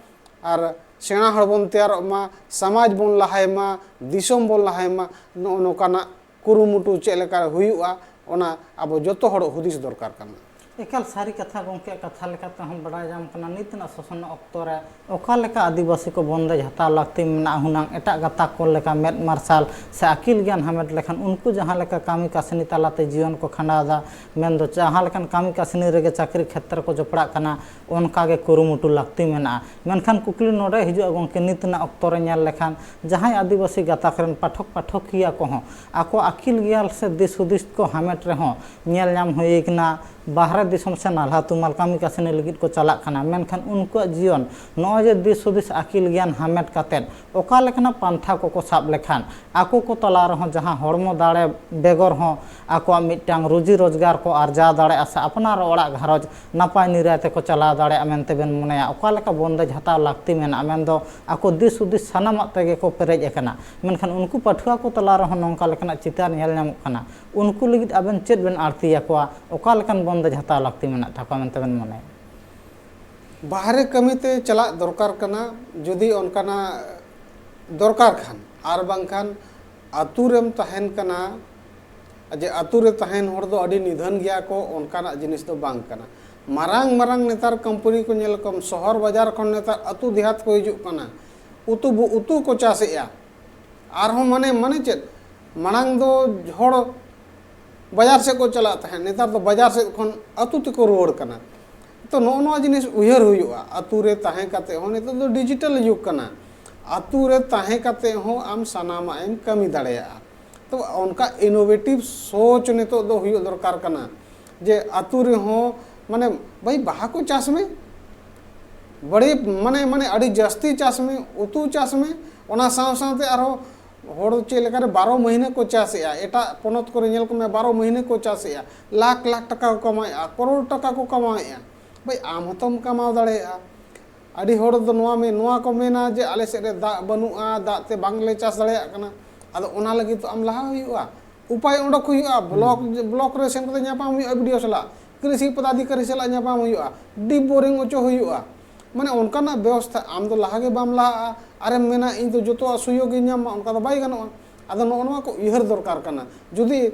ᱟᱨ ᱥᱮᱬᱟ ᱦᱚᱲ ᱵᱚᱱ ᱛᱮᱭᱟᱨᱚᱜ ᱢᱟ, ᱥᱚᱢᱟᱡᱽ ᱵᱚᱱ ᱞᱟᱦᱟᱭ ᱢᱟ, ᱫᱤᱥᱚᱢ ᱵᱚᱱ ᱞᱟᱦᱟᱭ ᱢᱟ᱾ ᱱᱚᱜᱼᱚ ᱱᱚᱝᱠᱟᱱᱟᱜ ᱠᱩᱨᱩᱢᱩᱴᱩ ᱪᱮᱫ ᱞᱮᱠᱟ ᱦᱩᱭᱩᱜᱼᱟ, ᱚᱱᱟ ᱟᱵᱚ ᱡᱚᱛᱚ ᱦᱚᱲ ᱦᱩᱫᱤᱥ ᱫᱚᱨᱠᱟᱨ ᱠᱟᱱᱟ᱾ ᱮᱠᱟᱞ ᱥᱟᱹᱨᱤ ᱠᱟᱛᱷᱟ ᱜᱚᱢᱠᱮ, ᱠᱟᱛᱷᱟ ᱞᱮᱠᱟᱛᱮ ᱦᱚᱸ ᱵᱟᱰᱟᱭ ᱧᱟᱢ ᱠᱟᱱᱟ, ᱱᱤᱛ ᱨᱮᱱᱟᱜ ᱥᱟᱥᱚᱱ ᱚᱠᱛᱚ ᱨᱮ ᱚᱠᱟ ᱞᱮᱠᱟ ᱟᱹᱫᱤᱵᱟᱹᱥᱤ ᱠᱚ ᱵᱚᱱᱫᱮᱡᱽ ᱦᱟᱛᱟᱣ ᱞᱟᱹᱠᱛᱤ ᱢᱮᱱᱟᱜᱼᱟ ᱦᱩᱱᱟᱹᱝ, ᱮᱴᱟᱜ ᱜᱟᱛᱟᱠ ᱠᱚ ᱞᱮᱠᱟ ᱢᱮᱫ ᱢᱟᱨᱥᱟᱞ ᱥᱮ ᱟᱹᱠᱤᱞ ᱜᱮᱭᱟᱱ ᱦᱟᱢᱮᱴ ᱞᱮᱠᱷᱟᱱ ᱩᱱᱠᱩ ᱡᱟᱦᱟᱸ ᱞᱮᱠᱟ ᱠᱟᱹᱢᱤ ᱠᱟᱹᱥᱱᱤ ᱛᱟᱞᱟᱛᱮ ᱡᱤᱭᱚᱱ ᱠᱚ ᱠᱷᱟᱸᱰᱟᱣ ᱮᱫᱟ, ᱢᱮᱱᱫᱚ ᱡᱟᱦᱟᱸ ᱞᱮᱠᱟᱱ ᱠᱟᱹᱢᱤ ᱠᱟᱹᱥᱱᱤ ᱨᱮᱜᱮ ᱪᱟᱹᱠᱨᱤ ᱠᱷᱮᱛᱨᱮ ᱠᱚ ᱡᱚᱯᱲᱟᱜ ᱠᱟᱱᱟ, ᱚᱱᱠᱟ ᱜᱮ ᱠᱩᱨᱩᱢᱩᱴᱩ ᱞᱟᱹᱠᱛᱤ ᱢᱮᱱᱟᱜᱼᱟ᱾ ᱢᱮᱱᱠᱷᱟᱱ ᱠᱩᱠᱞᱤ ᱱᱚᱰᱮ ᱦᱤᱡᱩᱜᱼᱟ ᱜᱚᱢᱠᱮ, ᱱᱤᱛ ᱨᱮᱱᱟᱜ ᱚᱠᱛᱚ ᱨᱮ ᱧᱮᱞ ᱞᱮᱠᱷᱟᱱ ᱡᱟᱦᱟᱸᱭ ᱟᱹᱫᱤᱵᱟᱹᱥᱤ ᱜᱟᱛᱟᱠ ᱨᱮᱱ ᱯᱟᱴᱷᱚᱠ ᱯᱟᱴᱷᱚᱠᱤᱭᱟᱹ ᱠᱚᱦᱚᱸ ᱟᱠᱚ ᱟᱹᱠᱤᱞ ᱜᱮᱭᱟᱱ ᱥᱮ ᱫᱤᱥ ᱦᱩᱫᱤᱥ ᱠᱚ ᱦᱟᱢᱮᱴ ᱨᱮᱦᱚᱸ ᱧᱮᱞ ᱧᱟᱢ ᱦᱩᱭ ᱠᱟᱱᱟ, ᱵᱟᱦᱨᱮ ᱫᱤᱥᱚᱢ ᱥᱮ ᱱᱟᱞᱦᱟ ᱛᱩᱢᱟᱹᱞ ᱠᱟᱹᱢᱤ ᱠᱟᱹᱥᱱᱤ ᱞᱟᱹᱜᱤᱫ ᱠᱚ ᱪᱟᱞᱟᱜ ᱠᱟᱱᱟ, ᱢᱮᱱᱠᱷᱟᱱ ᱩᱱᱠᱩᱣᱟᱜ ᱡᱤᱭᱚᱱ ᱱᱚᱜᱼᱚᱭ ᱡᱮ ᱫᱤᱥ ᱦᱩᱫᱤᱥ ᱟᱹᱠᱤᱞ ᱜᱮᱭᱟᱱ ᱦᱟᱢᱮᱴ ᱠᱟᱛᱮᱫ ᱚᱠᱟ ᱞᱮᱠᱟᱱᱟᱜ ᱯᱟᱱᱛᱷᱟ ᱠᱚᱠᱚ ᱥᱟᱵ ᱞᱮᱠᱷᱟᱱ ᱟᱠᱚ ᱠᱚ ᱛᱟᱞᱟ ᱨᱮᱦᱚᱸ ᱡᱟᱦᱟᱸ ᱦᱚᱲᱢᱚ ᱫᱟᱲᱮ ᱵᱮᱜᱚᱨ ᱦᱚᱸ ᱟᱠᱚᱣᱟᱜ ᱢᱤᱫᱴᱟᱝ ᱨᱩᱡᱤ ᱨᱳᱡᱽᱜᱟᱨ ᱠᱚ ᱟᱨᱡᱟᱣ ᱫᱟᱲᱮᱭᱟᱜᱼᱟ ᱥᱮ ᱟᱯᱱᱟᱨ ᱚᱲᱟᱜ ᱜᱷᱟᱨᱚᱸᱡᱽ ᱱᱟᱯᱟᱭ ᱱᱤᱨᱟᱭ ᱛᱮᱠᱚ ᱪᱟᱞᱟᱣ ᱫᱟᱲᱮᱭᱟᱜᱼᱟ ᱢᱮᱱᱛᱮ ᱵᱮᱱ ᱢᱚᱱᱮᱭᱟ? ᱚᱠᱟ ᱞᱮᱠᱟ ᱵᱚᱱᱫᱮᱡᱽ ᱦᱟᱛᱟᱣ ᱞᱟᱹᱠᱛᱤ ᱢᱮᱱᱟᱜᱼᱟ? ᱢᱮᱱᱫᱚ ᱟᱠᱚ ᱫᱤᱥ ᱦᱩᱫᱤᱥ ᱥᱟᱱᱟᱢᱟᱜ ᱛᱮᱜᱮ ᱠᱚ ᱯᱮᱨᱮᱡ ᱟᱠᱟᱱᱟ, ᱢᱮᱱᱠᱷᱟᱱ ᱩᱱᱠᱩ ᱯᱟᱹᱴᱷᱩᱣᱟᱹ ᱠᱚ ᱛᱟᱞᱟ ᱨᱮᱦᱚᱸ ᱱᱚᱝᱠᱟ ᱞᱮᱠᱟᱱᱟᱜ ᱪᱤᱛᱟᱨ ᱧᱮᱞ ᱧᱟᱢᱚᱜ ᱠᱟᱱᱟ᱾ ᱩᱱᱠᱩ ᱞᱟᱹᱜᱤᱫ ᱟᱵᱮᱱ ᱪᱮᱫ ᱵᱮᱱ ᱟᱹᱲᱛᱤᱭᱟᱠᱚᱣᱟ? ᱚᱠᱟ ᱞᱮᱠᱟᱱ ᱵᱚᱱᱫᱮᱡᱽ ᱦᱟᱛᱟᱣ ᱞᱟᱹᱠᱛᱤ ᱢᱮᱱᱟᱜ ᱛᱟᱠᱚᱣᱟ ᱢᱮᱱᱛᱮ ᱵᱮᱱ ᱢᱚᱱᱮᱭᱟ? ᱵᱟᱦᱨᱮ ᱠᱟᱹᱢᱤᱛᱮ ᱪᱟᱞᱟᱜ ᱫᱚᱨᱠᱟᱨ ᱠᱟᱱᱟ, ᱡᱩᱫᱤ ᱚᱱᱠᱟᱱᱟᱜ ᱫᱚᱨᱠᱟᱨ ᱠᱷᱟᱱ, ᱟᱨ ᱵᱟᱝᱠᱷᱟᱱ ᱟᱹᱛᱩ ᱨᱮᱢ ᱛᱟᱦᱮᱱ ᱠᱟᱱᱟ, ᱡᱮ ᱟᱹᱛᱩ ᱨᱮ ᱛᱟᱦᱮᱱ ᱦᱚᱲ ᱫᱚ ᱟᱹᱰᱤ ᱱᱤᱫᱷᱟᱹᱱ ᱜᱮᱭᱟ ᱠᱚ, ᱚᱱᱠᱟᱱᱟᱜ ᱡᱤᱱᱤᱥ ᱫᱚ ᱵᱟᱝ ᱠᱟᱱᱟ᱾ ᱢᱟᱨᱟᱝ ᱢᱟᱨᱟᱝ ᱱᱮᱛᱟᱨ ᱠᱳᱢᱯᱟᱱᱤ ᱠᱚ ᱧᱮᱞ ᱠᱚᱢ, ᱥᱚᱦᱚᱨ ᱵᱟᱡᱟᱨ ᱠᱷᱚᱱ ᱱᱮᱛᱟᱨ ᱟᱹᱛᱩ ᱫᱮᱦᱟᱛ ᱠᱚ ᱦᱤᱡᱩᱜ ᱠᱟᱱᱟ, ᱩᱛᱩ ᱵᱩ-, ᱩᱛᱩ ᱠᱚ ᱪᱟᱥᱮᱜᱼᱟ᱾ ᱟᱨᱦᱚᱸ ᱢᱟᱱᱮ, ᱢᱟᱱᱮ ᱪᱮᱫ, ᱢᱟᱲᱟᱝ ᱫᱚ ᱦᱚᱲ ᱵᱟᱡᱟᱨ ᱥᱮᱫ ᱠᱚ ᱪᱟᱞᱟᱜ ᱛᱟᱦᱮᱸᱫ, ᱱᱮᱛᱟᱨ ᱫᱚ ᱵᱟᱡᱟᱨ ᱥᱮᱫ ᱠᱷᱚᱱ ᱟᱹᱛᱩ ᱛᱮᱠᱚ ᱨᱩᱣᱟᱹᱲ ᱠᱟᱱᱟ᱾ ᱛᱚ, ᱱᱚᱜᱼᱚ ᱱᱚᱣᱟ ᱡᱤᱱᱤᱥ ᱩᱭᱦᱟᱹᱨ ᱦᱩᱭᱩᱜᱼᱟ᱾ ᱟᱹᱛᱩ ᱨᱮ ᱛᱟᱦᱮᱸ ᱠᱟᱛᱮ ᱦᱚᱸ, ᱱᱤᱛᱚᱜ ᱫᱚ ᱰᱤᱡᱤᱴᱟᱞ ᱡᱩᱜᱽ ᱠᱟᱱᱟ, ᱟᱹᱛᱩ ᱨᱮ ᱛᱟᱦᱮᱸ ᱠᱟᱛᱮ ᱦᱚᱸ ᱟᱢ ᱥᱟᱱᱟᱢᱟᱜ ᱮᱢ ᱠᱟᱹᱢᱤ ᱫᱟᱲᱮᱭᱟᱜᱼᱟ᱾ ᱛᱚ, ᱚᱱᱠᱟ ᱤᱱᱳᱵᱷᱮᱴᱤᱵᱷ ᱥᱳᱪ ᱱᱤᱛᱚᱜ ᱫᱚ ᱦᱩᱭᱩᱜ ᱫᱚᱨᱠᱟᱨ ᱠᱟᱱᱟ, ᱡᱮ ᱟᱹᱛᱩ ᱨᱮᱦᱚᱸ, ᱢᱟᱱᱮ, ᱵᱷᱟᱹᱭ, ᱵᱟᱦᱟ ᱠᱚ ᱪᱟᱥ ᱢᱮ, ᱵᱟᱹᱲᱤ, ᱢᱟᱱᱮ, ᱢᱟᱱᱮ, ᱟᱹᱰᱤ ᱡᱟᱹᱥᱛᱤ ᱪᱟᱥ ᱢᱮ, ᱩᱛᱩ ᱪᱟᱥ ᱢᱮ᱾ ᱚᱱᱟ ᱥᱟᱶ ᱥᱟᱶᱛᱮ ᱟᱨᱦᱚᱸ ᱦᱚᱲ ᱪᱮᱫ ᱞᱮᱠᱟᱨᱮ ᱵᱟᱨᱚ ᱢᱟᱹᱦᱱᱟᱹ ᱠᱚ ᱪᱟᱥᱮᱜᱼᱟ, ᱮᱴᱟᱜ ᱯᱚᱱᱚᱛ ᱠᱚᱨᱮ ᱧᱮᱞ ᱠᱚᱢᱮ, ᱵᱟᱨᱚ ᱢᱟᱹᱦᱱᱟᱹ ᱠᱚ ᱪᱟᱥᱮᱜᱼᱟ, ᱞᱟᱠᱷ ᱞᱟᱠᱷ ᱴᱟᱠᱟ ᱠᱚ ᱠᱟᱢᱟᱣᱮᱜᱼᱟ, ᱠᱨᱳᱲ ᱴᱟᱠᱟ ᱠᱚ ᱠᱟᱢᱟᱣᱮᱜᱼᱟ᱾ ᱵᱷᱟᱹᱭ, ᱟᱢ ᱦᱚᱸᱛᱚᱢ ᱠᱟᱢᱟᱣ ᱫᱟᱲᱮᱭᱟᱜᱼᱟ᱾ ᱟᱹᱰᱤ ᱦᱚᱲ ᱫᱚ ᱱᱚᱣᱟ ᱢᱮ-, ᱱᱚᱣᱟ ᱠᱚ ᱢᱮᱱᱟ ᱡᱮ, "ᱟᱞᱮ ᱥᱮᱫ ᱨᱮ ᱫᱟᱜ ᱵᱟᱹᱱᱩᱜᱼᱟ, ᱫᱟᱜ ᱛᱮ ᱵᱟᱝᱞᱮ ᱪᱟᱥ ᱫᱟᱲᱮᱭᱟᱜ ᱠᱟᱱᱟ᱾" ᱟᱫᱚ ᱚᱱᱟ ᱞᱟᱹᱜᱤᱫ ᱫᱚ ᱟᱢ ᱞᱟᱦᱟ ᱦᱩᱭᱩᱜᱼᱟ, ᱩᱯᱟᱭ ᱚᱰᱚᱠ ᱦᱩᱭᱩᱜᱼᱟ, ᱵᱞᱚᱠ, ᱵᱞᱚᱠ ᱨᱮ ᱥᱮᱱ ᱠᱟᱛᱮ ᱧᱟᱯᱟᱢ ᱦᱩᱭᱩᱜᱼᱟ, ᱵᱤ ᱰᱤ ᱳ ᱥᱟᱞᱟᱜ, ᱠᱨᱤᱥᱤ ᱯᱚᱫᱟᱫᱷᱤᱠᱟᱨᱤ ᱥᱟᱞᱟᱜ ᱧᱟᱯᱟᱢ ᱦᱩᱭᱩᱜᱼᱟ, ᱰᱤᱯ ᱵᱳᱨᱤᱝ ᱚᱪᱚ ᱦᱩᱭᱩᱜᱼᱟ᱾ ᱢᱟᱱᱮ, ᱚᱱᱠᱟᱱᱟᱜ ᱵᱮᱵᱚᱥᱛᱷᱟ ᱟᱢ ᱫᱚ ᱞᱟᱦᱟ ᱜᱮ ᱵᱟᱢ ᱞᱟᱦᱟᱜᱼᱟ, ᱟᱨᱮᱢ ᱢᱮᱱᱟ, "ᱤᱧ ᱫᱚ ᱡᱚᱛᱚᱣᱟᱜ ᱥᱩᱡᱳᱜᱽ ᱤᱧ ᱧᱟᱢ ᱢᱟ", ᱚᱱᱠᱟ ᱫᱚ ᱵᱟᱭ ᱜᱟᱱᱚᱜᱼᱟ᱾ ᱟᱫᱚ ᱱᱚᱜᱼᱚ ᱱᱚᱣᱟ ᱠᱚ ᱩᱭᱦᱟᱹᱨ ᱫᱚᱨᱠᱟᱨ ᱠᱟᱱᱟ᱾ ᱡᱩᱫᱤ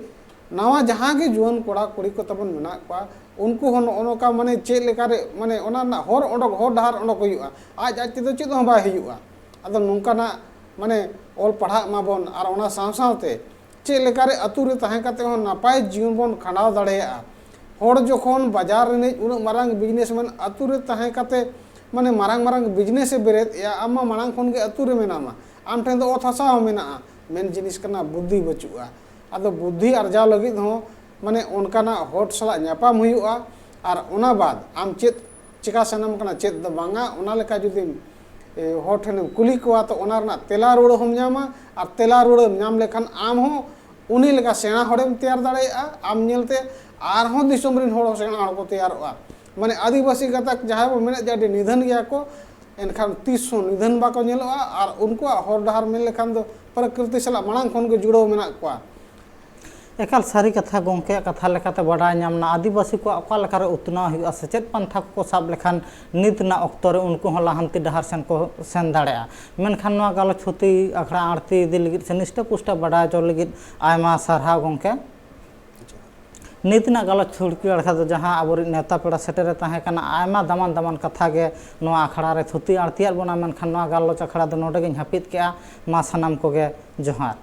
ᱱᱟᱣᱟ ᱡᱟᱦᱟᱸ ᱜᱮ ᱡᱩᱣᱟᱹᱱ ᱠᱚᱲᱟ ᱠᱩᱲᱤ ᱠᱚ ᱛᱟᱵᱚᱱ ᱢᱮᱱᱟᱜ ᱠᱚᱣᱟ, ᱩᱱᱠᱩ ᱦᱚᱸ ᱱᱚᱜᱼᱚ ᱱᱚᱝᱠᱟ, ᱢᱟᱱᱮ, ᱪᱮᱫ ᱞᱮᱠᱟᱨᱮ, ᱢᱟᱱᱮ, ᱚᱱᱟ ᱨᱮᱱᱟᱜ ᱦᱚᱨ ᱚᱰᱚᱠ, ᱦᱚᱨ ᱰᱟᱦᱟᱨ ᱚᱰᱚᱠ ᱦᱩᱭᱩᱜᱼᱟ᱾ ᱟᱡ ᱟᱡ ᱛᱮᱫᱚ ᱪᱮᱫ ᱦᱚᱸ ᱵᱟᱭ ᱦᱩᱭᱩᱜᱼᱟ᱾ ᱟᱫᱚ ᱱᱚᱝᱠᱟᱱᱟᱜ, ᱢᱟᱱᱮ, ᱚᱞ ᱯᱟᱲᱦᱟᱜ ᱢᱟᱵᱚᱱ, ᱟᱨ ᱚᱱᱟ ᱥᱟᱶ ᱥᱟᱶᱛᱮ ᱪᱮᱫ ᱞᱮᱠᱟᱨᱮ ᱟᱹᱛᱩ ᱨᱮ ᱛᱟᱦᱮᱸ ᱠᱟᱛᱮ ᱦᱚᱸ ᱱᱟᱯᱟᱭ ᱡᱤᱭᱚᱱ ᱵᱚᱱ ᱠᱷᱟᱸᱰᱟᱣ ᱫᱟᱲᱮᱭᱟᱜᱼᱟ᱾ ᱦᱚᱲ ᱡᱚᱠᱷᱚᱱ ᱵᱟᱡᱟᱨ ᱨᱤᱱᱤᱡ ᱩᱱᱟᱹᱜ ᱢᱟᱨᱟᱝ ᱵᱤᱡᱽᱱᱮᱥᱢᱮᱱ ᱟᱹᱛᱩ ᱨᱮ ᱛᱟᱦᱮᱸ ᱠᱟᱛᱮ, ᱢᱟᱱᱮ, ᱢᱟᱨᱟᱝ ᱢᱟᱨᱟᱝ ᱵᱤᱡᱽᱱᱮᱥ ᱮ ᱵᱮᱨᱮᱫ ᱮᱜᱼᱟ, ᱟᱢ ᱢᱟ ᱢᱟᱲᱟᱝ ᱠᱷᱚᱱ ᱜᱮ ᱟᱹᱛᱩ ᱨᱮ ᱢᱮᱱᱟᱢᱟ, ᱟᱢ ᱴᱷᱮᱱ ᱫᱚ ᱚᱛ ᱦᱟᱥᱟ ᱦᱚᱸ ᱢᱮᱱᱟᱜᱼᱟ, ᱢᱮᱱ ᱡᱤᱱᱤᱥ ᱠᱟᱱᱟ ᱵᱩᱫᱽᱫᱷᱤ ᱵᱟᱹᱪᱩᱜᱼᱟ᱾ ᱟᱫᱚ ᱵᱩᱫᱽᱫᱷᱤ ᱟᱨᱡᱟᱣ ᱞᱟᱹᱜᱤᱫ ᱦᱚᱸ, ᱢᱟᱱᱮ, ᱚᱱᱠᱟᱱᱟᱜ ᱦᱚᱲ ᱥᱟᱞᱟᱜ ᱧᱟᱯᱟᱢ ᱦᱩᱭᱩᱜᱼᱟ, ᱟᱨ ᱚᱱᱟ ᱵᱟᱫ ᱟᱢ ᱪᱮᱫ ᱪᱮᱠᱟ ᱥᱟᱱᱟᱢ ᱠᱟᱱᱟ, ᱪᱮᱫ ᱫᱚ ᱵᱟᱝᱟ, ᱚᱱᱟ ᱞᱮᱠᱟ ᱡᱩᱫᱤᱢ, ᱮ, ᱦᱚᱲ ᱴᱷᱮᱱᱮᱢ ᱠᱩᱞᱤ ᱠᱚᱣᱟ, ᱛᱚ ᱚᱱᱟ ᱨᱮᱱᱟᱜ ᱛᱮᱞᱟ ᱨᱩᱣᱟᱹᱲ ᱦᱚᱸᱢ ᱧᱟᱢᱟ, ᱟᱨ ᱛᱮᱞᱟ ᱨᱩᱣᱟᱹᱲᱮᱢ ᱧᱟᱢ ᱞᱮᱠᱷᱟᱱ ᱟᱢ ᱦᱚᱸ ᱩᱱᱤ ᱞᱮᱠᱟ ᱥᱮᱬᱟ ᱦᱚᱲᱮᱢ ᱛᱮᱭᱟᱨ ᱫᱟᱲᱮᱭᱟᱜᱼᱟ᱾ ᱟᱢ ᱧᱮᱞᱛᱮ ᱟᱨᱦᱚᱸ ᱫᱤᱥᱚᱢ ᱨᱮᱱ ᱦᱚᱲ ᱦᱚᱸ ᱥᱮᱬᱟ ᱦᱚᱲ ᱠᱚ ᱛᱮᱭᱟᱨᱚᱜᱼᱟ᱾ ᱢᱟᱱᱮ, ᱟᱹᱫᱤᱵᱟᱹᱥᱤ ᱜᱟᱛᱟᱠ ᱡᱟᱦᱟᱸᱭ ᱵᱚᱱ ᱢᱮᱱᱮᱫ ᱡᱮ ᱟᱹᱰᱤ ᱱᱤᱫᱷᱟᱹᱱ ᱜᱮᱭᱟ ᱠᱚ, ᱮᱱᱠᱷᱟᱱ ᱛᱤᱥ ᱦᱚᱸ ᱱᱤᱫᱷᱟᱹᱱ ᱵᱟᱠᱚ ᱧᱮᱞᱚᱜᱼᱟ᱾ ᱟᱨ ᱩᱱᱠᱩᱣᱟᱜ ᱦᱚᱨ ᱰᱟᱦᱟᱨ ᱢᱮᱱ ᱞᱮᱠᱷᱟᱱ ᱫᱚ ᱯᱨᱚᱠᱨᱤᱛᱤ ᱥᱟᱞᱟᱜ ᱢᱟᱲᱟᱝ ᱠᱷᱚᱱ ᱜᱮ ᱡᱩᱲᱟᱹᱣ ᱢᱮᱱᱟᱜ ᱠᱚᱣᱟ᱾ ᱮᱠᱟᱞ ᱥᱟᱹᱨᱤ ᱠᱟᱛᱷᱟ, ᱜᱚᱢᱠᱮᱭᱟᱜ ᱠᱟᱛᱷᱟ ᱞᱮᱠᱟᱛᱮ ᱵᱟᱰᱟᱭ ᱧᱟᱢ ᱮᱱᱟ, ᱟᱹᱫᱤᱵᱟᱹᱥᱤ ᱠᱚᱣᱟᱜ ᱚᱠᱟ ᱞᱮᱠᱟᱨᱮ ᱩᱛᱱᱟᱹᱣ ᱦᱩᱭᱩᱜᱼᱟ, ᱥᱮ ᱪᱮᱫ ᱯᱟᱱᱛᱷᱟ ᱠᱚᱠᱚ ᱥᱟᱵ ᱞᱮᱠᱷᱟᱱ ᱱᱤᱛ ᱨᱮᱱᱟᱜ ᱚᱠᱛᱚ ᱨᱮ ᱩᱱᱠᱩ ᱦᱚᱸ ᱞᱟᱦᱟᱱᱛᱤ ᱰᱟᱦᱟᱨ ᱥᱮᱱ ᱠᱚ ᱥᱮᱱ ᱫᱟᱲᱮᱭᱟᱜᱼᱟ᱾ ᱢᱮᱱᱠᱷᱟᱱ ᱱᱚᱣᱟ ᱜᱟᱞᱚᱪ ᱛᱷᱩᱛᱤ ᱟᱠᱷᱲᱟ ᱟᱬᱛᱤ ᱤᱫᱤ ᱞᱟᱹᱜᱤᱫ ᱥᱮ ᱱᱤᱥᱴᱟᱹ ᱯᱩᱥᱴᱟᱹ ᱵᱟᱰᱟᱭ ᱦᱚᱪᱚ ᱞᱟᱹᱜᱤᱫ ᱟᱭᱢᱟ ᱥᱟᱨᱦᱟᱣ ᱜᱚᱢᱠᱮ᱾ ᱱᱤᱛ ᱨᱮᱱᱟᱜ ᱜᱟᱞᱚᱪ ᱛᱷᱩᱛᱤ ᱟᱠᱷᱲᱟ ᱫᱚ ᱡᱟᱦᱟᱸ ᱟᱵᱚᱨᱤᱡ ᱱᱮᱣᱛᱟ ᱯᱮᱲᱟ ᱥᱮᱴᱮᱨᱮ ᱛᱟᱦᱮᱸ ᱠᱟᱱᱟ, ᱟᱭᱢᱟ ᱫᱟᱢᱟᱱ ᱫᱟᱢᱟᱱ ᱠᱟᱛᱷᱟ ᱜᱮ ᱱᱚᱣᱟ ᱟᱠᱷᱲᱟ ᱨᱮ ᱛᱷᱩᱛᱤ ᱟᱬᱛᱤᱭᱟᱫ ᱵᱚᱱᱟ, ᱢᱮᱱᱠᱷᱟᱱ ᱱᱚᱣᱟ ᱜᱟᱞᱚᱪ ᱟᱠᱷᱲᱟ ᱫᱚ ᱱᱚᱰᱮ ᱜᱤᱧ ᱦᱟᱹᱯᱤᱫ ᱠᱮᱜᱼᱟ᱾ ᱢᱟ ᱥᱟᱱᱟᱢ ᱠᱚᱜᱮ ᱡᱚᱦᱟᱨ᱾